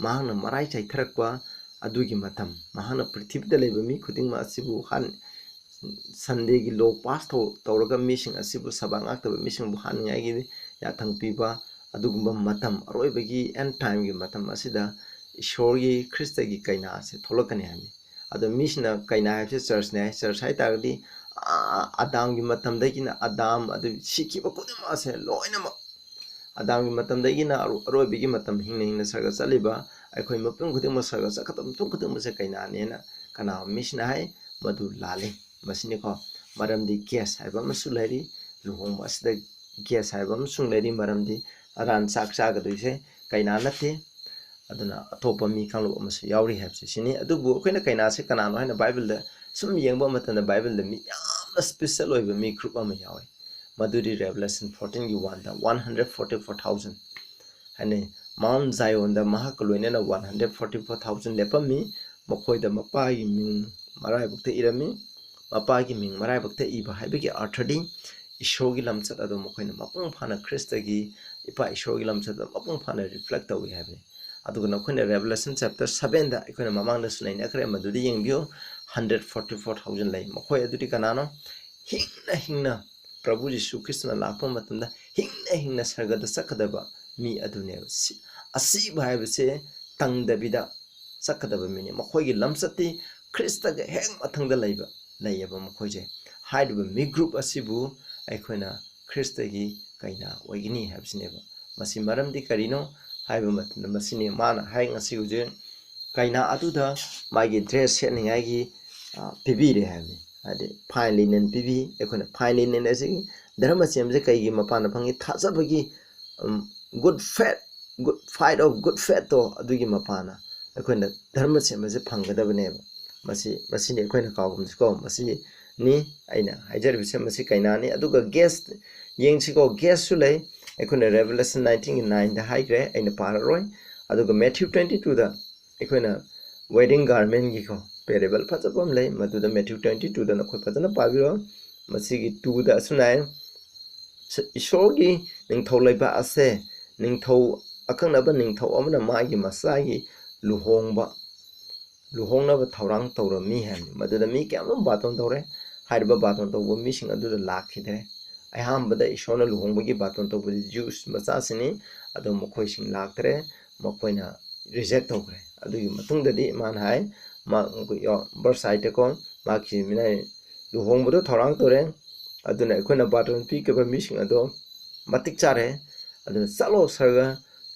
ꯃꯍꯥꯛꯅ ꯃꯔꯥꯏ ꯆꯥꯏꯊꯔꯛꯄ ꯑꯗꯨꯒꯤ ꯃꯇꯝ, ꯃꯍꯥꯛꯅ ꯄ꯭ꯔꯤꯊꯤꯕꯤꯗ ꯂꯩꯕ ꯃꯤ ꯈꯨꯗꯤꯡꯃꯛ ꯑꯁꯤꯕꯨ ꯍꯥꯠ-, ꯁꯟꯗꯦꯒꯤ ꯂꯣ ꯄꯥꯁ ꯇꯧ-, ꯇꯧꯔꯒ ꯃꯤꯁꯤꯡ ꯑꯁꯤꯕꯨ, ꯁꯕꯥ ꯉꯥꯛꯇꯕ ꯃꯤꯁꯤꯡꯕꯨ ꯍꯥꯠꯅꯤꯡꯉꯥꯏꯒꯤ ꯌꯥꯊꯪ ꯄꯤꯕ ꯑꯗꯨꯒꯨꯝꯕ ꯃꯇꯝ, ꯑꯔꯣꯏꯕꯒꯤ ꯑꯦꯟ ꯇꯥꯏꯝꯒꯤ ꯃꯇꯝ ꯑꯁꯤꯗ ꯏꯁꯣꯔꯒꯤ ꯈ꯭ꯔꯤꯁꯇꯒꯤ ꯀꯩꯅꯥ ꯑꯁꯤ ꯊꯣꯛꯂꯛꯀꯅꯤ ꯍꯥꯏꯕꯅꯤ꯫ ꯑꯗꯣ ꯃꯤꯁꯤꯡꯅ ꯀꯩꯅꯥ ꯍꯥꯏꯕꯁꯤ ꯆꯔꯆꯅꯦ ꯍꯥꯏ꯫ ꯆꯔꯆ ꯍꯥꯏ ꯇꯥꯔꯒꯗꯤ, ꯑ, ꯑꯗꯥꯝꯒꯤ ꯃꯇꯝꯗꯒꯤꯅ ꯑꯗꯥꯝ, ꯑꯗꯨ ꯁꯤꯈꯤꯕ ꯈꯨꯗꯤꯡꯃꯛ ꯑꯁꯦ ꯂꯣꯏꯅꯃꯛ, ꯑꯗꯥꯝꯒꯤ ꯃꯇꯝꯗꯒꯤꯅ ꯑꯔꯣ-, ꯑꯔꯣꯏꯕꯒꯤ ꯃꯇꯝ ꯍꯤꯡꯅ ꯍꯤꯡꯅ ꯁꯔꯒ ꯆꯠꯂꯤꯕ ꯑꯩꯈꯣꯏ ꯃꯤꯄꯨꯝ ꯈꯨꯗꯤꯡꯃꯛ, ꯁꯔꯒ ꯆꯠꯀꯗꯕ ꯃꯤꯄꯨꯝ ꯈꯨꯗꯤꯡꯃꯛꯁꯦ ꯀꯩꯅꯥꯅꯦꯅ ꯀꯅꯥꯒꯨꯝꯕ ꯃꯤꯁꯤꯡꯅ ꯍꯥꯏ꯫ ꯃꯗꯨ ꯂꯥꯜꯂꯤ꯫ ꯃꯁꯤꯅꯤꯀꯣ, ꯃꯔꯝꯗꯤ ꯒꯦꯁ ꯍꯥꯏꯕ ꯑꯃꯁꯨ ꯂꯩꯔꯤ꯫ ꯂꯨꯍꯣꯡꯕ ꯑꯁꯤꯗ ꯒꯦꯁ ꯍꯥꯏꯕ ꯑꯃꯁꯨ ꯂꯩꯔꯤ, ꯃꯔꯝꯗꯤ ꯑꯔꯥꯟ ꯆꯥꯛ ꯆꯥꯒꯗꯣꯏꯁꯦ ꯀꯩꯅꯥ ꯅꯠꯇꯦ꯫ ꯑꯗꯨꯅ ꯑꯇꯣꯞꯄ ꯃꯤ ꯀꯥꯡꯂꯨꯞ ꯑꯃꯁꯨ ꯌꯥꯎꯔꯤ ꯍꯥꯏꯕꯁꯦ ꯁꯤꯅꯤ꯫ ꯑꯗꯨꯕꯨ ꯑꯩꯈꯣꯏꯅ ꯀꯩꯅꯥꯁꯦ ꯀꯅꯥꯅꯣ ꯍꯥꯏꯅ ꯕꯥꯏꯕꯜꯗ ꯁꯨꯝ ꯌꯦꯡꯕ ꯃꯇꯝꯗ, ꯕꯥꯏꯕꯜꯗ ꯃꯤ ꯌꯥꯝꯅ ꯁ꯭ꯄꯤꯁꯦꯜ ꯑꯣꯏꯕ ꯃꯤ ꯒ꯭ꯔꯨꯞ ꯑꯃ ꯌꯥꯎꯋꯤ꯫ ꯃꯗꯨꯗꯤ ꯔꯦꯚꯦꯂꯦꯁꯟ ꯐꯣꯔꯇꯤꯟꯒꯤ ꯋꯥꯟꯗ, one hundred forty four thousand ꯍꯥꯏꯅꯩ꯫ ꯃꯥꯎꯟ ꯖꯥꯏꯌꯣꯟꯗ ꯃꯍꯥꯛꯀ ꯂꯣꯏꯅꯅ one hundred forty four thousand ꯂꯦꯞꯄꯝꯃꯤ꯫ ꯃꯈꯣꯏꯗ ꯃꯄꯥꯒꯤ ꯃꯤꯡ ꯃꯔꯥꯏꯕꯛꯇ ꯏꯔꯝꯃꯤ꯫ ꯃꯄꯥꯒꯤ ꯃꯤꯡ ꯃꯔꯥꯏꯕꯛꯇ ꯏꯕ ꯍꯥꯏꯕꯒꯤ ꯑꯥꯔꯊꯗꯤ ꯏꯁꯣꯔꯒꯤ ꯂꯝꯆꯠ ꯑꯗꯨ ꯃꯈꯣꯏꯅ ꯃꯄꯨꯡ ꯐꯥꯅ ꯈ꯭ꯔꯤꯁꯇꯒꯤ, ꯏꯄꯥ ꯏꯁꯣꯔꯒꯤ ꯂꯝꯆꯠ ꯑꯗꯨ ꯃꯄꯨꯡ ꯐꯥꯅ ꯔꯤꯐ꯭ꯂꯦꯛ ꯇꯧꯏ ꯍꯥꯏꯕꯅꯤ꯫ ꯑꯗꯨꯒ ꯅꯈꯣꯏꯅ ꯔꯦꯚꯦꯂꯦꯁꯟ ꯆꯦꯞꯇꯔ ꯁꯚꯦꯟꯗ ꯑꯩꯈꯣꯏꯅ ꯃꯃꯥꯡꯗꯁꯨ ꯅꯩꯅꯈ꯭ꯔꯦ, ꯃꯗꯨꯗ ꯌꯦꯡꯕꯤꯌꯨ, ꯍꯟꯗ꯭ꯔꯦꯠ ꯐꯣꯔꯇꯤ ꯐꯣꯔ ꯊꯥꯎꯖꯟ ꯂꯩ꯫ ꯃꯈꯣꯏ ꯑꯗꯨꯗꯤ ꯀꯅꯥꯅꯣ? ꯍꯤꯡꯅ ꯍꯤꯡꯅ ꯄ꯭ꯔꯚꯨ ꯖꯤꯁꯨ ꯈ꯭ꯔꯤꯁꯇꯅ ꯂꯥꯛꯄ ꯃꯇꯝꯗ ꯍꯤꯡꯅ ꯍꯤꯡꯅ ꯁꯔꯒꯗ ꯆꯠꯀꯗꯕ ꯃꯤ ꯑꯗꯨꯅꯦꯕ꯫ ꯁꯤ-, ꯑꯁꯤꯕ ꯍꯥꯏꯕꯁꯦ ꯇꯪꯗꯕꯤꯗ ꯆꯠꯀꯗꯕ ꯃꯤꯅꯤ꯫ ꯃꯈꯣꯏꯒꯤ ꯂꯝꯆꯠꯇꯤ ꯈ꯭ꯔꯤꯁꯇꯒ ꯍꯦꯛ ꯃꯊꯪꯗ ꯂꯩꯕ, ꯂꯩꯌꯦꯕ ꯃꯈꯣꯏꯁꯦ꯫ ꯍꯥꯏꯔꯤꯕ ꯃꯤ ꯒ꯭ꯔꯨꯞ ꯑꯁꯤꯕꯨ ꯑꯩꯈꯣꯏꯅ ꯈ꯭ꯔꯤꯁꯇꯒꯤ ꯀꯩꯅꯥ ꯑꯣꯏꯒꯅꯤ ꯍꯥꯏꯕꯁꯤꯅꯦꯕ꯫ ꯃꯁꯤ ꯃꯔꯝꯗꯤ ꯀꯔꯤꯅꯣ ꯍꯥꯏꯕ ꯃꯇꯝꯗ, ꯃꯁꯤꯅꯤ ꯃꯥꯅ ꯍꯥꯏ, ꯉꯁꯤ ꯍꯧꯖꯤꯛ ꯀꯩꯅꯥ ꯑꯗꯨꯗ ꯃꯥꯒꯤ ꯗ꯭ꯔꯦꯁ ꯁꯦꯠꯅꯤꯡꯉꯥꯏꯒꯤ, ꯑ, ꯄꯤꯕꯤꯔꯦ ꯍꯥꯏꯕꯅꯤ꯫ ꯍꯥꯏꯗꯤ ꯐꯥꯏꯟ ꯂꯤꯅꯦꯟ ꯄꯤꯕꯤ꯫ ꯑꯩꯈꯣꯏꯅ ꯐꯥꯏꯟ ꯂꯤꯅꯦꯟ ꯑꯁꯤ ꯙꯔꯃ ꯆꯦꯟꯕꯁꯦ ꯀꯩꯒꯤ ꯃꯄꯥꯟꯗ ꯐꯪꯉꯤ? ꯊꯥꯖꯕꯒꯤ, ꯎꯝ, good faith, good fight of good faith ꯇꯣ, ꯑꯗꯨꯒꯤ ꯃꯄꯥꯟꯅ ꯑꯩꯈꯣꯏꯅ ꯙꯔꯃ ꯆꯦꯟꯕꯁꯦ ꯐꯪꯒꯗꯕꯅꯦꯕ꯫ ꯃꯁꯤ, ꯃꯁꯤꯅꯤ ꯑꯩꯈꯣꯏꯅ ꯀꯥꯎꯒꯨꯝꯁꯤꯀꯣ꯫ ꯃꯁꯤꯅꯤ ꯑꯩꯅ ꯍꯥꯏꯖꯔꯤꯕꯁꯦ, ꯃꯁꯤ ꯀꯩꯅꯥꯅꯤ꯫ ꯑꯗꯨꯒ ꯒꯦꯁ ꯌꯦꯡꯁꯤꯀꯣ, ꯒꯦꯁꯁꯨ ꯂꯩ꯫ ꯑꯩꯈꯣꯏꯅ ꯔꯦꯚꯦꯂꯦꯁꯟ ꯅꯥꯏꯟꯇꯤꯟꯒꯤ ꯅꯥꯏꯟꯗ ꯍꯥꯏꯈ꯭ꯔꯦ, ꯑꯩꯅ ꯄꯥꯔꯔꯣꯏ꯫ ꯑꯗꯨꯒ Matthew twenty twoꯗ ꯑꯩꯈꯣꯏꯅ wedding garmentꯀꯤꯀꯣ parable ꯐꯖꯕ ꯑꯃ ꯂꯩ, ꯃꯗꯨꯗ Matthew twenty twoꯗ ꯅꯈꯣꯏ ꯐꯖꯅ ꯄꯥꯕꯤꯔꯣ꯫ ꯃꯁꯤꯒꯤ twoꯗ ꯑꯁꯨꯝꯅ ꯍꯥꯏ, "ꯏꯁꯣꯔꯒꯤ ꯅꯤꯡꯊꯧ ꯂꯩꯕꯥꯛ ꯑꯁꯦ ꯅꯤꯡꯊꯧ, ꯑꯀꯛꯅꯕ ꯅꯤꯡꯊꯧ ꯑꯃꯅ ꯃꯥꯒꯤ ꯃꯆꯥꯒꯤ ꯂꯨꯍꯣꯡꯕ, ꯂꯨꯍꯣꯡꯅꯕ ꯊꯧꯔꯥꯡ ꯇꯧꯔꯝꯃꯤ" ꯍꯥꯏꯕꯅꯤ꯫ ꯃꯗꯨꯗ ꯃꯤ ꯀꯌꯥ ꯑꯃ ꯕꯥꯇꯣꯟ ꯇꯧꯔꯦ꯫ ꯍꯥꯏꯔꯤꯕ ꯕꯥꯇꯣꯟ ꯇꯧꯕ ꯃꯤꯁꯤꯡ ꯑꯗꯨꯗ ꯂꯥꯛꯈꯤꯗ꯭ꯔꯦ꯫ ꯑꯍꯥꯟꯕꯗ ꯏꯁꯣꯔꯅ ꯂꯨꯍꯣꯡꯕꯒꯤ ꯕꯥꯇꯣꯟ ꯇꯧꯕꯗꯤ Jews ꯃꯆꯥꯁꯤꯡꯅꯤ, ꯑꯗꯣ ꯃꯈꯣꯏꯁꯤꯡ ꯂꯥꯛꯇ꯭ꯔꯦ꯫ ꯃꯈꯣꯏꯅ reject ꯇꯧꯈ꯭ꯔꯦ꯫ ꯑꯗꯨꯒꯤ ꯃꯇꯨꯡꯗꯗꯤ ꯃꯥꯅ ꯍꯥꯏ, ꯃꯥ, verse eightꯇꯀꯣ, ꯃꯍꯥꯛꯀꯤ ꯃꯤꯅꯥꯏ ꯂꯨꯍꯣꯡꯕꯗꯣ ꯊꯧꯔꯥꯡ ꯇꯧꯔꯦ, ꯑꯗꯨꯅ ꯑꯩꯈꯣꯏꯅ ꯕꯥꯇꯣꯟ ꯄꯤꯈꯤꯕ ꯃꯤꯁꯤꯡ ꯑꯗꯣ ꯃꯇꯤꯛ ꯆꯥꯔꯦ, ꯑꯗꯨꯅ ꯆꯠꯂꯣ, ꯁꯔꯒ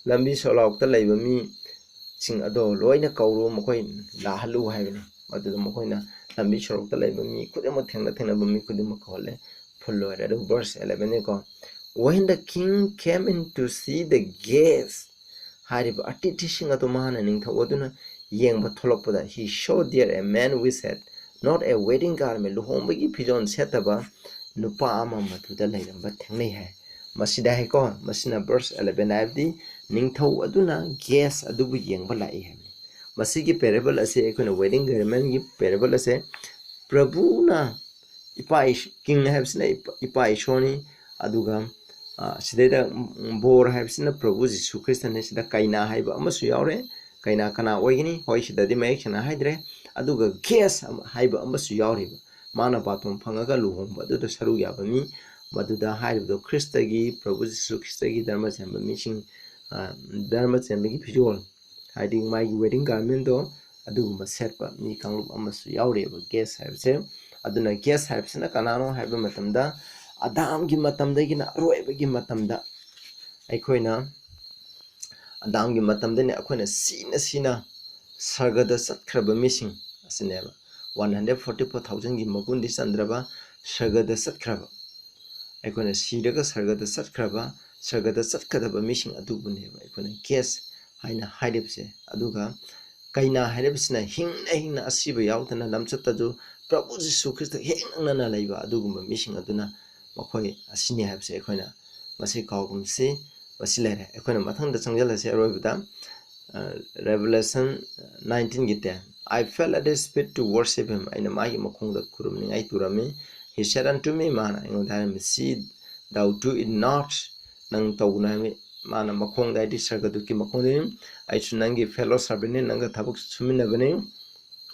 ꯂꯝꯕꯤ ꯁꯣꯔꯣꯛꯇ ꯂꯩꯕ ꯃꯤꯁꯤꯡ ꯑꯗꯣ ꯂꯣꯏꯅ ꯀꯧꯔꯨ, ꯃꯈꯣꯏ ꯂꯥꯛꯍꯜꯂꯨ ꯍꯥꯏꯕꯅꯤ꯫ ꯑꯗꯨꯗ ꯃꯈꯣꯏꯅ ꯂꯝꯕꯤ ꯁꯣꯔꯣꯛꯇ ꯂꯩꯕ ꯃꯤ ꯈꯨꯗꯤꯡꯃꯛ, ꯊꯦꯡꯅ ꯊꯦꯡꯅꯕ ꯃꯤ ꯈꯨꯗꯤꯡꯃꯛ ꯀꯧꯍꯜꯂꯦ꯫ Full ꯂꯣꯏꯔꯦ꯫ ꯑꯗꯨ verse elevenꯅꯤꯀꯣ, "When the king came in to see the guest," ꯍꯥꯏꯔꯤꯕ ꯑꯇꯤꯊꯤꯁꯤꯡ ꯑꯗꯨ ꯃꯍꯥꯛꯅ ꯅꯤꯡꯊꯧ ꯑꯗꯨꯅ ꯌꯦꯡꯕ ꯊꯣꯛꯂꯛꯄꯗ, "He saw there a man with had not a wedding garment," ꯂꯨꯍꯣꯡꯕꯒꯤ ꯐꯤꯖꯣꯜ ꯁꯦꯠꯇꯕ ꯅꯨꯄꯥ ꯑꯃ ꯃꯗꯨꯗ ꯂꯩꯔꯝꯕ ꯊꯦꯡꯅꯩ ꯍꯥꯏ꯫ ꯃꯁꯤꯗ ꯍꯥꯏꯀꯣ, ꯃꯁꯤꯅ verse eleven ꯍꯥꯏꯕꯗꯤ ꯅꯤꯡꯊꯧ ꯑꯗꯨꯅ guest ꯑꯗꯨꯕꯨ ꯌꯦꯡꯕ ꯂꯥꯛꯏ ꯍꯥꯏꯕꯅꯤ꯫ ꯃꯁꯤꯒꯤ parable ꯑꯁꯤ ꯑꯩꯈꯣꯏꯅ wedding garmentꯀꯤ parable ꯑꯁꯦ ꯄ꯭ꯔꯚꯨꯅ, ꯏꯄꯥ ꯏꯁ-, king ꯍꯥꯏꯕꯁꯤꯅ ꯏꯄꯥ, ꯏꯄꯥ ꯏꯁꯣꯔꯅꯤ, ꯑꯗꯨꯒ, ꯑ, ꯁꯤꯗꯩꯗ, ꯎꯝ, ꯕꯣꯔ ꯍꯥꯏꯕꯁꯤꯅ ꯄ꯭ꯔꯚꯨ ꯖꯤꯁꯨ ꯈ꯭ꯔꯤꯁꯇꯅꯤ꯫ ꯁꯤꯗ ꯀꯩꯅꯥ ꯍꯥꯏꯕ ꯑꯃꯁꯨ ꯌꯥꯎꯔꯦ꯫ ꯀꯩꯅꯥ ꯀꯅꯥ ꯑꯣꯏꯒꯅꯤ? ꯍꯣꯏ, ꯁꯤꯗꯗꯤ ꯃꯌꯦꯛ ꯁꯦꯡꯅ ꯍꯥꯏꯗ꯭ꯔꯦ꯫ ꯑꯗꯨꯒ guest ꯑꯃ ꯍꯥꯏꯕ ꯑꯃꯁꯨ ꯌꯥꯎꯔꯤꯕ꯫ ꯃꯥꯅ ꯕꯥꯇꯣꯟ ꯐꯪꯉꯒ ꯂꯨꯍꯣꯡꯕ ꯑꯗꯨꯗ ꯁꯔꯨꯛ ꯌꯥꯕ ꯃꯤ, ꯃꯗꯨꯗ ꯍꯥꯏꯔꯤꯕꯗꯣ ꯈ꯭ꯔꯤꯁꯇꯒꯤ, ꯄ꯭ꯔꯚꯨ ꯖꯤꯁꯨ ꯈ꯭ꯔꯤꯁꯇꯒꯤ ꯙꯔꯃ ꯆꯦꯟꯕ ꯃꯤꯁꯤꯡ, ꯑ, ꯙꯔꯃ ꯆꯦꯟꯕꯒꯤ ꯐꯤꯖꯣꯜ, ꯍꯥꯏꯗꯤ ꯃꯥꯒꯤ wedding garmentꯗꯣ ꯑꯗꯨꯒꯨꯝꯕ ꯁꯦꯠꯄ ꯃꯤ ꯀꯥꯡꯂꯨꯞ ꯑꯃꯁꯨ ꯌꯥꯎꯔꯤꯑꯕ guest ꯍꯥꯏꯕꯁꯦ꯫ ꯑꯗꯨꯅ guest ꯍꯥꯏꯕꯁꯤꯅ ꯀꯅꯥꯅꯣ ꯍꯥꯏꯕ ꯃꯇꯝꯗ, ꯑꯗꯥꯝꯒꯤ ꯃꯇꯝꯗꯒꯤꯅ ꯑꯔꯣꯏꯕꯒꯤ ꯃꯇꯝꯗ, ꯑꯩꯈꯣꯏꯅ ꯑꯗꯥꯝꯒꯤ ꯃꯇꯝꯗꯅꯤ ꯑꯩꯈꯣꯏꯅ ꯁꯤꯅ ꯁꯤꯅ ꯁꯔꯒꯗ ꯆꯠꯈ꯭ꯔꯕ ꯃꯤꯁꯤꯡ ꯑꯁꯤꯅꯦꯕ꯫ One hundred forty four thousandꯒꯤ ꯃꯒꯨꯟꯗꯤ ꯆꯟꯗ꯭ꯔꯕ, ꯁꯔꯒꯗ ꯆꯠꯈ꯭ꯔꯕ, ꯑꯩꯈꯣꯏꯅ ꯁꯤꯔꯒ ꯁꯔꯒꯗ ꯆꯠꯈ꯭ꯔꯕ, ꯁꯔꯒꯗ ꯆꯠꯀꯗꯕ ꯃꯤꯁꯤꯡ ꯑꯗꯨꯕꯨꯅꯦꯕ ꯑꯩꯈꯣꯏꯅ guest ꯍꯥꯏꯅ ꯍꯥꯏꯔꯤꯕꯁꯦ꯫ ꯑꯗꯨꯒ ꯀꯩꯅꯥ ꯍꯥꯏꯔꯤꯕꯁꯤꯅ ꯍꯤꯡꯅ ꯍꯤꯡꯅ ꯑꯁꯤꯕ ꯌꯥꯎꯗꯅ ꯂꯝꯆꯠꯇꯁꯨ ꯄ꯭ꯔꯚꯨ ꯖꯤꯁꯨ ꯈ꯭ꯔꯤꯁꯇ ꯍꯦꯛ ꯅꯛꯅꯅ ꯂꯩꯕ ꯑꯗꯨꯒꯨꯝꯕ ꯃꯤꯁꯤꯡ ꯑꯗꯨꯅ ꯃꯈꯣꯏ ꯑꯁꯤꯅꯤ ꯍꯥꯏꯕꯁꯦ ꯑꯩꯈꯣꯏꯅ ꯃꯁꯤ ꯀꯥꯎꯒꯨꯝꯁꯤ꯫ ꯃꯁꯤ ꯂꯩꯔꯦ꯫ ꯑꯩꯈꯣꯏꯅ ꯃꯊꯪꯗ ꯆꯪꯁꯤꯜꯂꯁꯤ꯫ ꯑꯔꯣꯏꯕꯗ Revelation nineteenꯒꯤ ten, "I felt at his feet to worship him." ꯑꯩꯅ ꯃꯥꯒꯤ ꯃꯈꯣꯡꯗ ꯈꯨꯔꯨꯝꯅꯤꯡꯉꯥꯏ ꯇꯧꯔꯝꯃꯤ꯫ "He said unto me," ꯃꯥꯅ ꯑꯩꯉꯣꯟꯗ ꯍꯥꯏꯔꯝꯃꯤ, "See thou do it not." ꯅꯪ ꯇꯧꯒꯅꯨ ꯍꯥꯏꯕꯅꯤ꯫ ꯃꯥꯅ ꯃꯈꯣꯡꯗ ꯍꯥꯏꯗꯤ ꯁꯔꯒꯗꯨꯠꯀꯤ ꯃꯈꯣꯡꯗꯅꯤ꯫ "ꯑꯩꯁꯨ ꯅꯪꯒꯤ fellow servantꯅꯤ, ꯅꯪꯒ ꯊꯕꯛ ꯁꯨꯃꯤꯟꯅꯕꯅꯤ꯫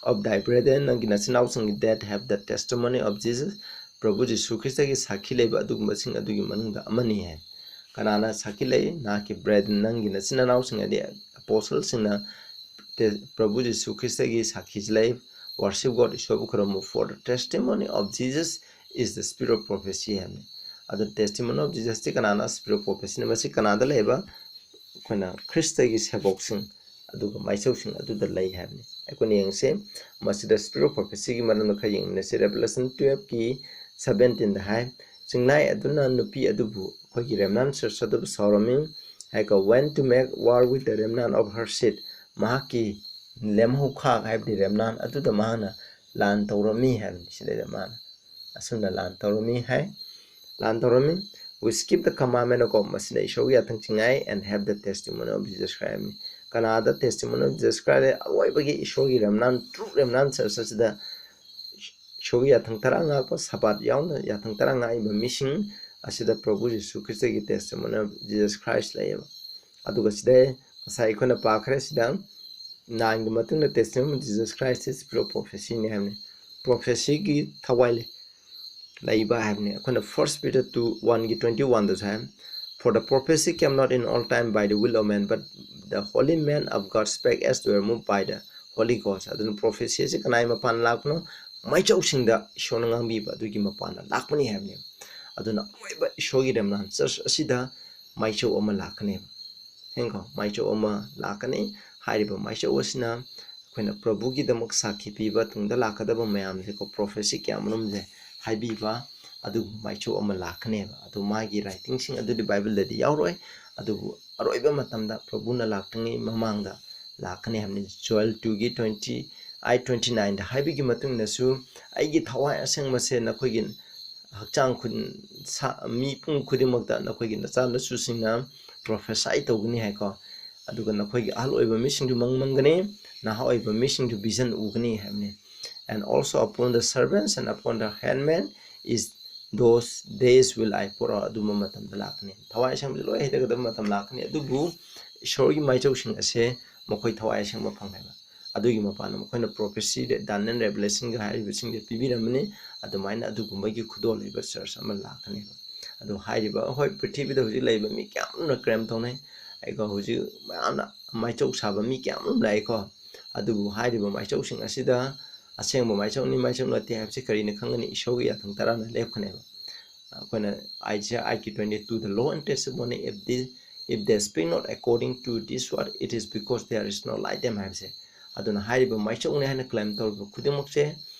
Of thy brethren, ꯅꯪꯒꯤ ꯅꯆꯤꯟ ꯅꯅꯥꯎꯁꯤꯡꯒꯤ that have the testimony of Jesus." ꯄ꯭ꯔꯚꯨ ꯖꯤꯁꯨ ꯈ꯭ꯔꯤꯁꯇꯒꯤ ꯁꯥꯈꯤ ꯂꯩꯕ ꯑꯗꯨꯒꯨꯝꯕꯁꯤꯡ ꯑꯗꯨꯒꯤ ꯃꯅꯨꯡꯗ ꯑꯃꯅꯤ ꯍꯥꯏ꯫ ꯀꯅꯥꯅ ꯁꯥꯈꯤ ꯂꯩ? ꯅꯍꯥꯛꯀꯤ brethren, ꯅꯪꯒꯤ ꯅꯆꯤꯟ ꯅꯅꯥꯎꯁꯤꯡ, ꯍꯥꯏꯗꯤ apostleꯁꯤꯡꯅ ꯄ꯭ꯔꯚꯨ ꯖꯤꯁꯨ ꯈ꯭ꯔꯤꯁꯇꯒꯤ ꯁꯥꯈꯤꯁꯤ ꯂꯩ꯫ "Worship God, ꯏꯁꯣꯔꯕꯨ ꯈꯨꯔꯨꯝꯃꯨ, for the testimony of Jesus is the spirit of prophecy" ꯍꯥꯏꯕꯅꯤ꯫ ꯑꯗꯨ testimony of Jesusꯇꯤ ꯀꯅꯥꯅ spirit of prophecyꯅ? ꯃꯁꯤ ꯀꯅꯥꯗ ꯂꯩꯕ? ꯑꯩꯈꯣꯏꯅ ꯈ꯭ꯔꯤꯁꯇꯒꯤ ꯁꯦꯕꯣꯛꯁꯤꯡ ꯑꯗꯨꯒ ꯃꯥꯏꯆꯧꯁꯤꯡ ꯑꯗꯨꯗ ꯂꯩ ꯍꯥꯏꯕꯅꯤ꯫ ꯑꯩꯈꯣꯏꯅ ꯌꯦꯡꯁꯦ, ꯃꯁꯤꯗ spirit of prophecyꯒꯤ ꯃꯔꯝꯗ ꯈꯔ ꯌꯦꯡꯃꯤꯟꯅꯁꯤ꯫ Revelation twelveꯀꯤ seventeenꯗ ꯍꯥꯏ, "ꯆꯤꯡꯅꯥꯏ ꯑꯗꯨꯅ ꯅꯨꯄꯤ ꯑꯗꯨꯕꯨ," ꯑꯩꯈꯣꯏꯒꯤ remnant church ꯑꯗꯨꯕꯨ ꯁꯥꯎꯔꯝꯃꯤ꯫ ꯍꯥꯏꯀꯣ, "went to make war with the remnant of her seed." ꯃꯍꯥꯛꯀꯤ ꯂꯦꯝꯍꯧꯈꯥꯛ ꯍꯥꯏꯕꯗꯤ remnant ꯑꯗꯨꯗ ꯃꯍꯥꯛꯅ ꯂꯥꯟ ꯇꯧꯔꯝꯃꯤ ꯍꯥꯏꯕꯅꯤ꯫ ꯁꯤꯗꯩꯗ ꯃꯥꯅ ꯑꯁꯨꯝꯅ ꯂꯥꯟ ꯇꯧꯔꯝꯃꯤ ꯍꯥꯏ꯫ ꯂꯥꯟ ꯇꯧꯔꯝꯃꯤ꯫ "Which keep the commandment of God," ꯃꯁꯤꯅ ꯏꯁꯣꯔꯒꯤ ꯌꯥꯊꯪ Chingai, "and have the testimony of Jesus Christ" ꯍꯥꯏꯕꯅꯤ꯫ ꯀꯅꯥꯗ testimony of Jesus Christ? ꯑꯔꯣꯏꯕꯒꯤ ꯏꯁꯣꯔꯒꯤ remnant, true remnant church ꯑꯁꯤꯗ ꯏꯁꯣꯔꯒꯤ ꯌꯥꯊꯪ ꯇꯔꯥ ꯉꯥꯛꯄ, ꯁꯕꯥꯠ ꯌꯥꯎꯅ ꯌꯥꯊꯪ ꯇꯔꯥ ꯉꯥꯛꯏꯕ ꯃꯤꯁꯤꯡ ꯑꯁꯤꯗ ꯄ꯭ꯔꯚꯨ ꯖꯤꯁꯨ ꯈ꯭ꯔꯤꯁꯇꯒꯤ testimony of Jesus Christ ꯂꯩꯌꯦꯕ꯫ ꯑꯗꯨꯒ ꯁꯤꯗ ꯉꯁꯥꯏ ꯑꯩꯈꯣꯏꯅ ꯄꯥꯈ꯭ꯔꯦ ꯁꯤꯗ, nineꯒꯤ ꯃꯇꯨꯡꯗ testimony of Jesus Christ is pure prophecyꯅꯤ ꯍꯥꯏꯕꯅꯤ꯫ Prophecyꯒꯤ ꯊꯋꯥꯏ ꯂꯩ, ꯂꯩꯕ ꯍꯥꯏꯕꯅꯤ꯫ ꯑꯩꯈꯣꯏꯅ First Peter two, oneꯒꯤ twenty-oneꯗꯁꯨ high, "For the prophecy came not in old time by the will of man, but the holy man of God spake as they were moved by the Holy Ghost." ꯑꯗꯨꯅ prophecy ꯑꯁꯤ ꯀꯅꯥꯒꯤ ꯃꯄꯥꯟ ꯂꯥꯛꯄꯅꯣ? ꯃꯥꯏꯆꯧꯁꯤꯡꯗ ꯏꯁꯣꯔꯅ ꯉꯥꯡꯕꯤꯕ ꯑꯗꯨꯒꯤ ꯃꯄꯥꯟꯗ ꯂꯥꯛꯄꯅꯤ ꯍꯥꯏꯕꯅꯦꯕ꯫ ꯑꯗꯨꯅ ꯑꯔꯣꯏꯕ ꯏꯁꯣꯔꯒꯤ remnant church ꯑꯁꯤꯗ ꯃꯥꯏꯆꯧ ꯑꯃ ꯂꯥꯛꯀꯅꯦꯕ꯫ ꯍꯦꯡꯀꯣ, ꯃꯥꯏꯆꯧ ꯑꯃ ꯂꯥꯛꯀꯅꯤ꯫ ꯍꯥꯏꯔꯤꯕ ꯃꯥꯏꯆꯧ ꯑꯁꯤꯅ ꯑꯩꯈꯣꯏꯅ ꯄ꯭ꯔꯚꯨꯒꯤꯗꯃꯛ ꯁꯥꯈꯤ ꯄꯤꯕ, ꯇꯨꯡꯗ ꯂꯥꯛꯀꯗꯕ ꯃꯌꯥꯝꯁꯦꯀꯣ, prophecy ꯀꯌꯥ ꯃꯔꯨꯝꯁꯦ ꯍꯥꯏꯕꯤꯕ ꯑꯗꯨꯒꯨꯝꯕ ꯃꯥꯏꯆꯧ ꯑꯃ ꯂꯥꯛꯀꯅꯦꯕ꯫ ꯑꯗꯨ ꯃꯥꯒꯤ writingꯁꯤꯡ ꯑꯗꯨꯗꯤ Bibleꯗꯗꯤ ꯌꯥꯎꯔꯣꯏ, ꯑꯗꯨꯕꯨ ꯑꯔꯣꯏꯕ ꯃꯇꯝꯗ ꯄ꯭ꯔꯚꯨꯅ ꯂꯥꯛꯇ꯭ꯔꯤꯉꯩ ꯃꯃꯥꯡꯗ ꯂꯥꯛꯀꯅꯤ ꯍꯥꯏꯕꯅꯤ꯫ Joel twoꯒꯤ twenty eight, twenty nineꯗ ꯍꯥꯏꯕꯒꯤ ꯃꯇꯨꯡ ꯏꯟꯅꯁꯨ, "ꯑꯩꯒꯤ ꯊꯋꯥꯏ ꯑꯁꯦꯡꯕꯁꯦ ꯅꯈꯣꯏꯒꯤ ꯍꯛꯆꯥꯡ ꯈꯨꯗꯤꯡ-, ꯁꯥ-, ꯃꯤꯄꯨꯝ ꯈꯨꯗꯤꯡꯃꯛꯇ ꯅꯈꯣꯏꯒꯤ ꯅꯆꯥ ꯅꯁꯨꯁꯤꯡꯅ prophecy ꯇꯧꯒꯅꯤ" ꯍꯥꯏꯀꯣ꯫ ꯑꯗꯨꯒ ꯅꯈꯣꯏꯒꯤ ꯑꯍꯜ ꯑꯣꯏꯕ ꯃꯤꯁꯤꯡꯁꯨ ꯃꯪ ꯃꯪꯒꯅꯤ, ꯅꯍꯥ ꯑꯣꯏꯕ ꯃꯤꯁꯤꯡꯁꯨ vision ꯎꯒꯅꯤ ꯍꯥꯏꯕꯅꯤ꯫ And also upon the servants and upon the headmen is those days will I pour out. ꯑꯗꯨꯝꯕ ꯃꯇꯝꯗ ꯂꯥꯛꯀꯅꯤ꯫ ꯊꯋꯥꯏ ꯑꯁꯦꯡꯕꯗꯤ ꯂꯣꯏ ꯍꯩꯊꯒꯗꯕ ꯃꯇꯝ ꯂꯥꯛꯀꯅꯤ꯫ ꯑꯗꯨꯕꯨ ꯏꯁꯣꯔꯒꯤ ꯃꯥꯏꯆꯧꯁꯤꯡ ꯑꯁꯦ ꯃꯈꯣꯏ ꯊꯋꯥꯏ ꯑꯁꯦꯡꯕ ꯐꯪꯉꯦꯕ꯫ ꯑꯗꯨꯒꯤ ꯃꯄꯥꯟꯗ ꯃꯈꯣꯏꯅ prophecy, Daniel, Revelationꯒ ꯍꯥꯏꯔꯤꯕꯁꯤꯡꯁꯦ ꯄꯤꯕꯤꯔꯝꯕꯅꯤ꯫ ꯑꯗꯨꯃꯥꯏꯅ ꯑꯗꯨꯒꯨꯝꯕꯒꯤ ꯈꯨꯗꯣꯜ ꯂꯩꯕ church ꯑꯃ ꯂꯥꯛꯀꯅꯦꯕ꯫ ꯑꯗꯨ ꯍꯥꯏꯔꯤꯕ, ꯍꯣꯏ, ꯄ꯭ꯔꯤꯊꯤꯕꯤꯗ ꯍꯧꯖꯤꯛ ꯂꯩꯕ ꯃꯤ ꯀꯌꯥ ꯑꯃꯅ claim ꯇꯧꯅꯩ꯫ ꯑꯩꯒ ꯍꯧꯖꯤꯛ ꯃꯌꯥꯝꯅ ꯃꯥꯏꯆꯧ ꯁꯥꯕ ꯃꯤ ꯀꯌꯥ ꯑꯃ ꯂꯥꯛꯏꯀꯣ꯫ ꯑꯗꯨꯕꯨ ꯍꯥꯏꯔꯤꯕ ꯃꯥꯏꯆꯧꯁꯤꯡ ꯑꯁꯤꯗ ꯑꯁꯦꯡꯕ ꯃꯥꯏꯆꯧꯅꯤ, ꯃꯥꯏꯆꯧ ꯅꯠꯇꯦ ꯍꯥꯏꯕꯁꯤ ꯀꯔꯤꯅ ꯈꯪꯒꯅꯤ? ꯏꯁꯣꯔꯒꯤ ꯌꯥꯊꯪ ꯇꯔꯥꯅ ꯂꯦꯞꯀꯅꯦꯕ꯫ ꯑꯩꯈꯣꯏꯅ Isaiah eight twenty two, "The law and testimony, if this, if they speak not according to this word, it is because there is no light them" ꯍꯥꯏꯕꯁꯦ꯫ ꯑꯗꯨꯅ ꯍꯥꯏꯔꯤꯕ ꯃꯥꯏꯆꯧꯅꯤ ꯍꯥꯏꯅ claim ꯇꯧꯔꯤꯕ ꯈꯨꯗꯤꯡꯃꯛꯁꯦ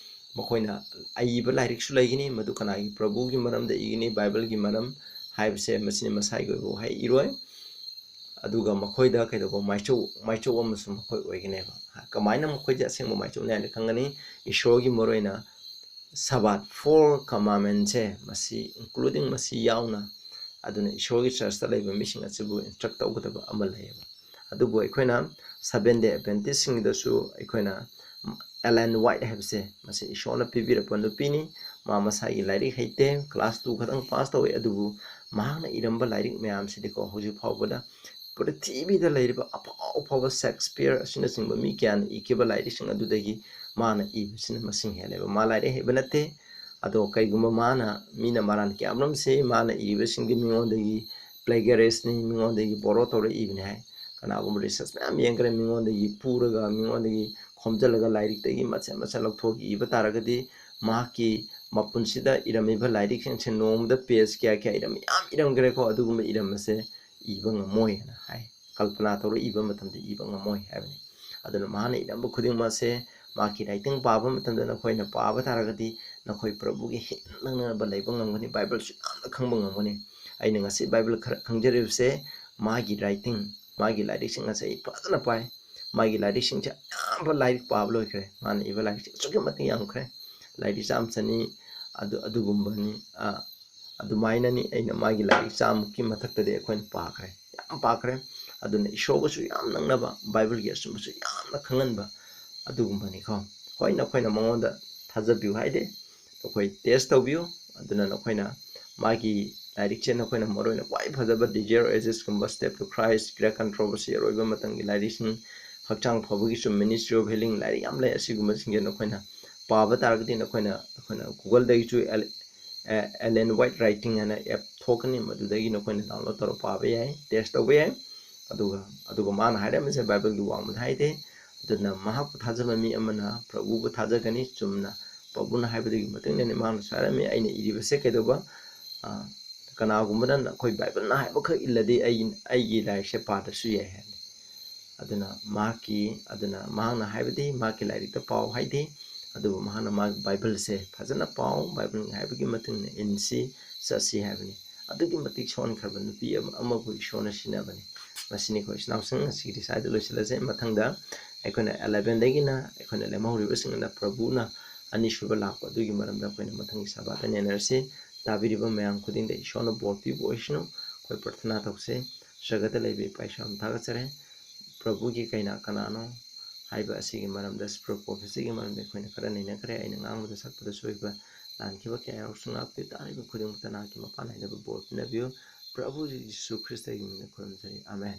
ꯃꯈꯣꯏꯅ ꯑꯏꯕ ꯂꯥꯏꯔꯤꯛꯁꯨ ꯂꯩꯒꯅꯤ, ꯃꯗꯨ ꯀꯅꯥꯒꯤ, ꯄ꯭ꯔꯚꯨꯒꯤ ꯃꯔꯝꯗ ꯏꯒꯅꯤ, ꯕꯥꯏꯕꯜꯒꯤ ꯃꯔꯝ ꯍꯥꯏꯕꯁꯦ ꯃꯁꯤꯅ ꯃꯁꯥꯒꯤ ꯑꯣꯏꯕ ꯋꯥꯍꯩ ꯏꯔꯣꯏ꯫ ꯑꯗꯨꯒ ꯃꯈꯣꯏꯗ ꯀꯩꯗꯧꯕ ꯃꯥꯏꯆꯧ, ꯃꯥꯏꯆꯧ ꯑꯃꯁꯨ ꯃꯈꯣꯏ ꯑꯣꯏꯒꯅꯦꯕ꯫ ꯀꯃꯥꯏꯅ ꯃꯈꯣꯏꯁꯦ ꯑꯁꯦꯡꯕ ꯃꯥꯏꯆꯧꯅꯤ ꯍꯥꯏꯅ ꯈꯪꯒꯅꯤ? ꯏꯁꯣꯔꯒꯤ ꯃꯔꯨꯑꯣꯏꯅ Sabbath, four commandmentꯁꯦ, ꯃꯁꯤ including ꯃꯁꯤ ꯌꯥꯎꯅ, ꯑꯗꯨꯅ ꯏꯁꯣꯔꯒꯤ churchꯇ ꯂꯩꯕ ꯃꯤꯁꯤꯡ ꯑꯁꯤꯕꯨ instruct ꯇꯧꯒꯗꯕ ꯑꯃ ꯂꯩꯌꯦꯕ꯫ ꯑꯗꯨꯕꯨ ꯑꯩꯈꯣꯏꯅ Seventh Day Adventistꯁꯤꯡꯗꯁꯨ ꯑꯩꯈꯣꯏꯅ Ellen White ꯍꯥꯏꯕꯁꯦ, ꯃꯁꯤ ꯏꯁꯣꯔꯅ ꯄꯤꯕꯤꯔꯛꯄ ꯅꯨꯄꯤꯅꯤ꯫ ꯃꯥ ꯃꯁꯥꯒꯤ ꯂꯥꯏꯔꯤꯛ ꯍꯩꯇꯦ, class two ꯈꯛꯇꯪ pass ꯇꯧꯋꯦ, ꯑꯗꯨꯕꯨ ꯃꯍꯥꯛꯅ ꯏꯔꯝꯕ ꯂꯥꯏꯔꯤꯛ ꯃꯌꯥꯝꯁꯤꯗꯤꯀꯣ, ꯍꯧꯖꯤꯛ ꯐꯥꯎꯕꯗ ꯄ꯭ꯔꯤꯊꯤꯕꯤꯗ ꯂꯩꯔꯤꯕ ꯑꯐꯥꯎ ꯑꯐꯥꯎꯕ Shakespeare ꯑꯁꯤꯅꯆꯤꯡꯕ ꯃꯤ ꯀꯌꯥꯅ ꯏꯈꯤꯕ ꯂꯥꯏꯔꯤꯛꯁꯤꯡ ꯑꯗꯨꯗꯒꯤ ꯃꯥꯅ ꯏꯕꯁꯤꯅ ꯃꯁꯤꯡ ꯍꯦꯜꯂꯦꯕ꯫ ꯃꯥ ꯂꯥꯏꯔꯤꯛ ꯍꯩꯕ ꯅꯠꯇꯦ, ꯑꯗꯣ ꯀꯩꯒꯨꯝꯕ ꯃꯥꯅ, ꯃꯤꯅ ꯃꯔꯥꯟ ꯀꯌꯥ ꯑꯃꯔꯣꯝ ꯁꯤ ꯃꯥꯅ ꯏꯕꯁꯤꯡꯗꯤ ꯃꯤꯉꯣꯟꯗꯒꯤ plagiaristꯅꯤ, ꯃꯤꯉꯣꯟꯗꯒꯤ borrow ꯇꯧꯔ ꯏꯕꯅꯤ ꯍꯥꯏ꯫ ꯀꯅꯥꯒꯨꯝꯕ research ꯃꯌꯥꯝ ꯌꯦꯡꯈ꯭ꯔꯦ, ꯃꯤꯉꯣꯟꯗꯒꯤ ꯄꯨꯔꯒ, ꯃꯤꯉꯣꯟꯗꯒꯤ ꯈꯣꯝꯖꯤꯜꯂꯒ ꯂꯥꯏꯔꯤꯛꯇꯒꯤ ꯃꯆꯦꯠ ꯃꯆꯦꯠ ꯂꯧꯊꯣꯛꯑꯒ ꯏꯕ ꯇꯥꯔꯒꯗꯤ ꯃꯍꯥꯛꯀꯤ ꯃꯄꯨꯟꯁꯤꯗ ꯏꯔꯝꯃꯤꯕ ꯂꯥꯏꯔꯤꯛꯁꯤꯡꯁꯦ ꯅꯣꯡꯃꯗ page ꯀꯌꯥ ꯀꯌꯥ ꯏꯔꯝ, ꯌꯥꯝ ꯏꯔꯝꯈ꯭ꯔꯦꯀꯣ, ꯑꯗꯨꯒꯨꯝꯕ ꯏꯔꯝꯕꯁꯦ ꯏꯕ ꯉꯝꯃꯣꯏ ꯍꯥꯏꯅ ꯍꯥꯏ꯫ ꯀꯜꯄꯅꯥ ꯇꯧꯔ ꯏꯕ ꯃꯇꯝꯗ ꯏꯕ ꯉꯝꯃꯣꯏ ꯍꯥꯏꯕꯅꯤ꯫ ꯑꯗꯨꯅ ꯃꯥꯅ ꯏꯔꯝꯕ ꯈꯨꯗꯤꯡꯃꯛꯁꯦ ꯃꯍꯥꯛꯀꯤ writing ꯄꯥꯕ ꯃꯇꯝꯗ ꯅꯈꯣꯏꯅ ꯄꯥꯕ ꯇꯥꯔꯒꯗꯤ ꯅꯈꯣꯏ ꯄ꯭ꯔꯚꯨꯒꯤ ꯍꯦꯟꯅ ꯅꯛꯅꯕ ꯂꯩꯕ ꯉꯝꯒꯅꯤ, ꯕꯥꯏꯕꯜꯁꯨ ꯌꯥꯝꯅ ꯈꯪꯕ ꯉꯝꯒꯅꯤ꯫ ꯑꯩꯅ ꯉꯁꯤ ꯕꯥꯏꯕꯜ ꯈꯔ ꯈꯪꯖꯔꯤꯕꯁꯦ ꯃꯥꯒꯤ writing, ꯃꯥꯒꯤ ꯂꯥꯏꯔꯤꯛꯁꯤꯡ ꯑꯁꯦ ꯑꯩ ꯐꯖꯅ ꯄꯥꯏ꯫ ꯃꯥꯒꯤ ꯂꯥꯏꯔꯤꯛꯁꯤꯡꯁꯦ ꯑꯌꯥꯝꯕ ꯂꯥꯏꯔꯤꯛ ꯄꯥꯕ ꯂꯣꯏꯈ꯭ꯔꯦ꯫ ꯃꯥꯅ ꯏꯕ ꯂꯥꯏꯔꯤꯛꯁꯦ ꯑꯁꯨꯛꯀꯤ ꯃꯇꯤꯛ ꯌꯥꯝꯈ꯭ꯔꯦ꯫ ꯂꯥꯏꯔꯤꯛ ꯆꯥꯝꯃ ꯆꯅꯤ ꯑꯗꯨ, ꯑꯗꯨꯒꯨꯝꯕꯅꯤ꯫ ꯑ, ꯑꯗꯨꯃꯥꯏꯅꯅꯤ ꯑꯩꯅ ꯃꯥꯒꯤ ꯂꯥꯏꯔꯤꯛ ꯆꯥꯝꯃꯨꯛꯀꯤ ꯃꯊꯛꯇꯗꯤ ꯑꯩꯈꯣꯏꯅ ꯄꯥꯈ꯭ꯔꯦ, ꯌꯥꯝ ꯄꯥꯈ꯭ꯔꯦ꯫ ꯑꯗꯨꯅ ꯏꯁꯣꯔꯒꯁꯨ ꯌꯥꯝ ꯅꯛꯅꯕ, ꯕꯥꯏꯕꯜꯒꯤ ꯑꯆꯨꯝꯕꯁꯨ ꯌꯥꯝꯅ ꯈꯪꯍꯟꯕ ꯑꯗꯨꯒꯨꯝꯕꯅꯤꯀꯣ꯫ ꯍꯣꯏ, ꯅꯈꯣꯏꯅ ꯃꯉꯣꯟꯗ ꯊꯥꯖꯕꯤꯌꯨ ꯍꯥꯏꯗꯦ, ꯅꯈꯣꯏ ꯇꯦꯁ ꯇꯧꯕꯤꯌꯨ꯫ ꯑꯗꯨꯅ ꯅꯈꯣꯏꯅ ꯃꯥꯒꯤ ꯂꯥꯏꯔꯤꯛꯁꯦ ꯅꯈꯣꯏꯅ ꯃꯔꯨꯑꯣꯏꯅ ꯈ꯭ꯋꯥꯏ ꯐꯖꯕ Desire of Ages ꯀꯨꯝꯕ, Step to Christ, Great Controversy, ꯑꯔꯣꯏꯕ ꯃꯇꯝꯒꯤ ꯂꯥꯏꯔꯤꯛꯁꯤꯡ, ꯍꯛꯆꯥꯡ ꯐꯕꯒꯤꯁꯨ Ministry of Healing, ꯂꯥꯏꯔꯤꯛ ꯌꯥꯝ ꯂꯩ꯫ ꯑꯁꯤꯒꯨꯝꯕꯁꯤꯡꯁꯦ ꯅꯈꯣꯏꯅ ꯄꯥꯕ ꯇꯥꯔꯒꯗꯤ ꯅꯈꯣꯏꯅ, ꯑꯩꯈꯣꯏꯅ Google-ꯗꯒꯤꯁꯨ ꯑꯦꯜ-, ꯑꯦ-, Ellen White Writing ꯍꯥꯏꯅ app ꯊꯣꯛꯀꯅꯤ, ꯃꯗꯨꯗꯒꯤ ꯅꯈꯣꯏꯅ download ꯇꯧꯔ ꯄꯥꯕ ꯌꯥꯏ, ꯇꯦꯁ ꯇꯧꯕ ꯌꯥꯏ꯫ ꯑꯗꯨꯒ, ꯑꯗꯨꯒ ꯃꯥꯅ ꯍꯥꯏꯔꯝꯃꯤꯁꯦ ꯕꯥꯏꯕꯜꯒꯤ ꯋꯥꯡꯃꯗ ꯍꯥꯏꯗꯦ꯫ ꯑꯗꯨꯅ ꯃꯍꯥꯛꯄꯨ ꯊꯥꯖꯕ ꯃꯤ ꯑꯃꯅ ꯄ꯭ꯔꯚꯨꯕꯨ ꯊꯥꯖꯒꯅꯤ꯫ ꯆꯨꯝꯅ ꯄ꯭ꯔꯚꯨꯅ ꯍꯥꯏꯕꯗꯨꯒꯤ ꯃꯇꯨꯡ ꯏꯟꯅꯅꯤ ꯃꯥꯅꯁꯨ ꯍꯥꯏꯔꯝꯃꯤ꯫ ꯑꯩꯅ ꯏꯔꯤꯕꯁꯦ ꯀꯩꯗꯧꯕ, ꯑ, ꯀꯅꯥꯒꯨꯝꯕꯅ ꯑꯩꯈꯣꯏ ꯕꯥꯏꯕꯜꯅ ꯍꯥꯏꯕꯈꯛ ꯏꯜꯂꯗꯤ ꯑꯩ, ꯑꯩꯒꯤ ꯂꯥꯏꯔꯤꯛꯁꯦ ꯄꯥꯗ꯭ꯔꯁꯨ ꯌꯥꯏ ꯍꯥꯏꯕꯅꯤ꯫ ꯑꯗꯨꯅ ꯃꯍꯥꯛꯀꯤ, ꯑꯗꯨꯅ ꯃꯍꯥꯛꯅ ꯍꯥꯏꯕꯗꯤ ꯃꯍꯥꯛꯀꯤ ꯂꯥꯏꯔꯤꯛꯇ ꯄꯥꯎ ꯍꯥꯏꯗꯦ, ꯑꯗꯨꯕꯨ ꯃꯍꯥꯛꯅ ꯃꯥꯒꯤ ꯕꯥꯏꯕꯜꯁꯦ ꯐꯖꯅ ꯄꯥꯎ, ꯕꯥꯏꯕꯜ ꯍꯥꯏꯕꯒꯤ ꯃꯇꯨꯡ ꯏꯟꯅ ꯏꯟꯁꯤ, ꯆꯠꯁꯤ ꯍꯥꯏꯕꯅꯤ꯫ ꯑꯗꯨꯛꯀꯤ ꯃꯇꯤꯛ ꯁꯣꯟꯈ꯭ꯔꯕ ꯅꯨꯄꯤ ꯑꯃ, ꯑꯃꯕꯨ ꯏꯁꯣꯔꯅ ꯁꯤꯟꯅꯕꯅꯤ꯫ ꯃꯁꯤꯅꯤ ꯑꯩꯈꯣꯏ ꯏꯆꯤꯟ ꯏꯅꯥꯎꯁꯤꯡ, ꯉꯁꯤꯒꯤꯗꯤ ꯁ꯭ꯋꯥꯏꯗ ꯂꯣꯏꯁꯤꯜꯂꯁꯦ꯫ ꯃꯊꯪꯗ ꯑꯩꯈꯣꯏꯅ eleven-ꯗꯒꯤꯅ ꯑꯩꯈꯣꯏꯅ ꯂꯦꯝꯍꯧꯔꯤꯕꯁꯤꯡ ꯑꯗꯨꯅ ꯄ꯭ꯔꯚꯨꯅ ꯑꯅꯤꯁꯨꯕ ꯂꯥꯛꯄ ꯑꯗꯨꯒꯤ ꯃꯔꯝꯗ ꯑꯩꯈꯣꯏꯅ ꯃꯊꯪꯒꯤ ꯁꯕꯥꯠꯇ ꯅꯩꯅꯔꯁꯤ꯫ ꯇꯥꯕꯤꯔꯤꯕ ꯃꯌꯥꯝ ꯈꯨꯗꯤꯡꯗ ꯏꯁꯣꯔꯅ ꯕꯣꯔ ꯄꯤꯕ ꯑꯣꯏꯁꯅꯨ꯫ ꯑꯩꯈꯣꯏ ꯄ꯭ꯔꯊꯅꯥ ꯇꯧꯁꯦ꯫ ꯁ꯭ꯋꯔꯒꯗ ꯂꯩꯕ ꯏꯄꯥ ꯏꯁꯣꯔ ꯌꯥꯝ ꯊꯥꯒꯠꯆꯔꯤ꯫ ꯄ꯭ꯔꯚꯨꯒꯤ ꯀꯩꯅꯥ ꯀꯅꯥꯅꯣ ꯍꯥꯏꯕ ꯑꯁꯤꯒꯤ ꯃꯔꯝꯗ, ꯁ꯭ꯄ꯭ꯔꯣ ꯄ꯭ꯔꯣꯐꯦꯁꯤꯒꯤ ꯃꯔꯝꯗ ꯑꯩꯈꯣꯏꯅ ꯈꯔ ꯅꯩꯅꯈ꯭ꯔꯦ꯫ ꯑꯩꯅ ꯉꯥꯡꯕꯗ ꯁꯛꯄꯗ ꯁꯣꯏꯕ ꯂꯥꯟꯈꯤꯕ ꯀꯌꯥ ꯌꯥꯎꯔꯁꯨ ꯉꯥꯛꯄꯤꯌꯨ꯫ ꯇꯥꯔꯤꯕ ꯈꯨꯗꯤꯡꯃꯛꯇ ꯅꯍꯥꯛꯀꯤ ꯃꯄꯥꯟ ꯅꯥꯏꯗꯕ ꯕꯣꯔ ꯄꯤꯅꯕꯤꯌꯨ꯫ ꯄ꯭ꯔꯚꯨ ꯖꯤꯁꯨ ꯈ꯭ꯔꯤꯁꯇꯒꯤ ꯃꯤꯡꯗ ꯈꯨꯔꯨꯝꯖꯔꯤ꯫ ꯑꯃꯦꯟ꯫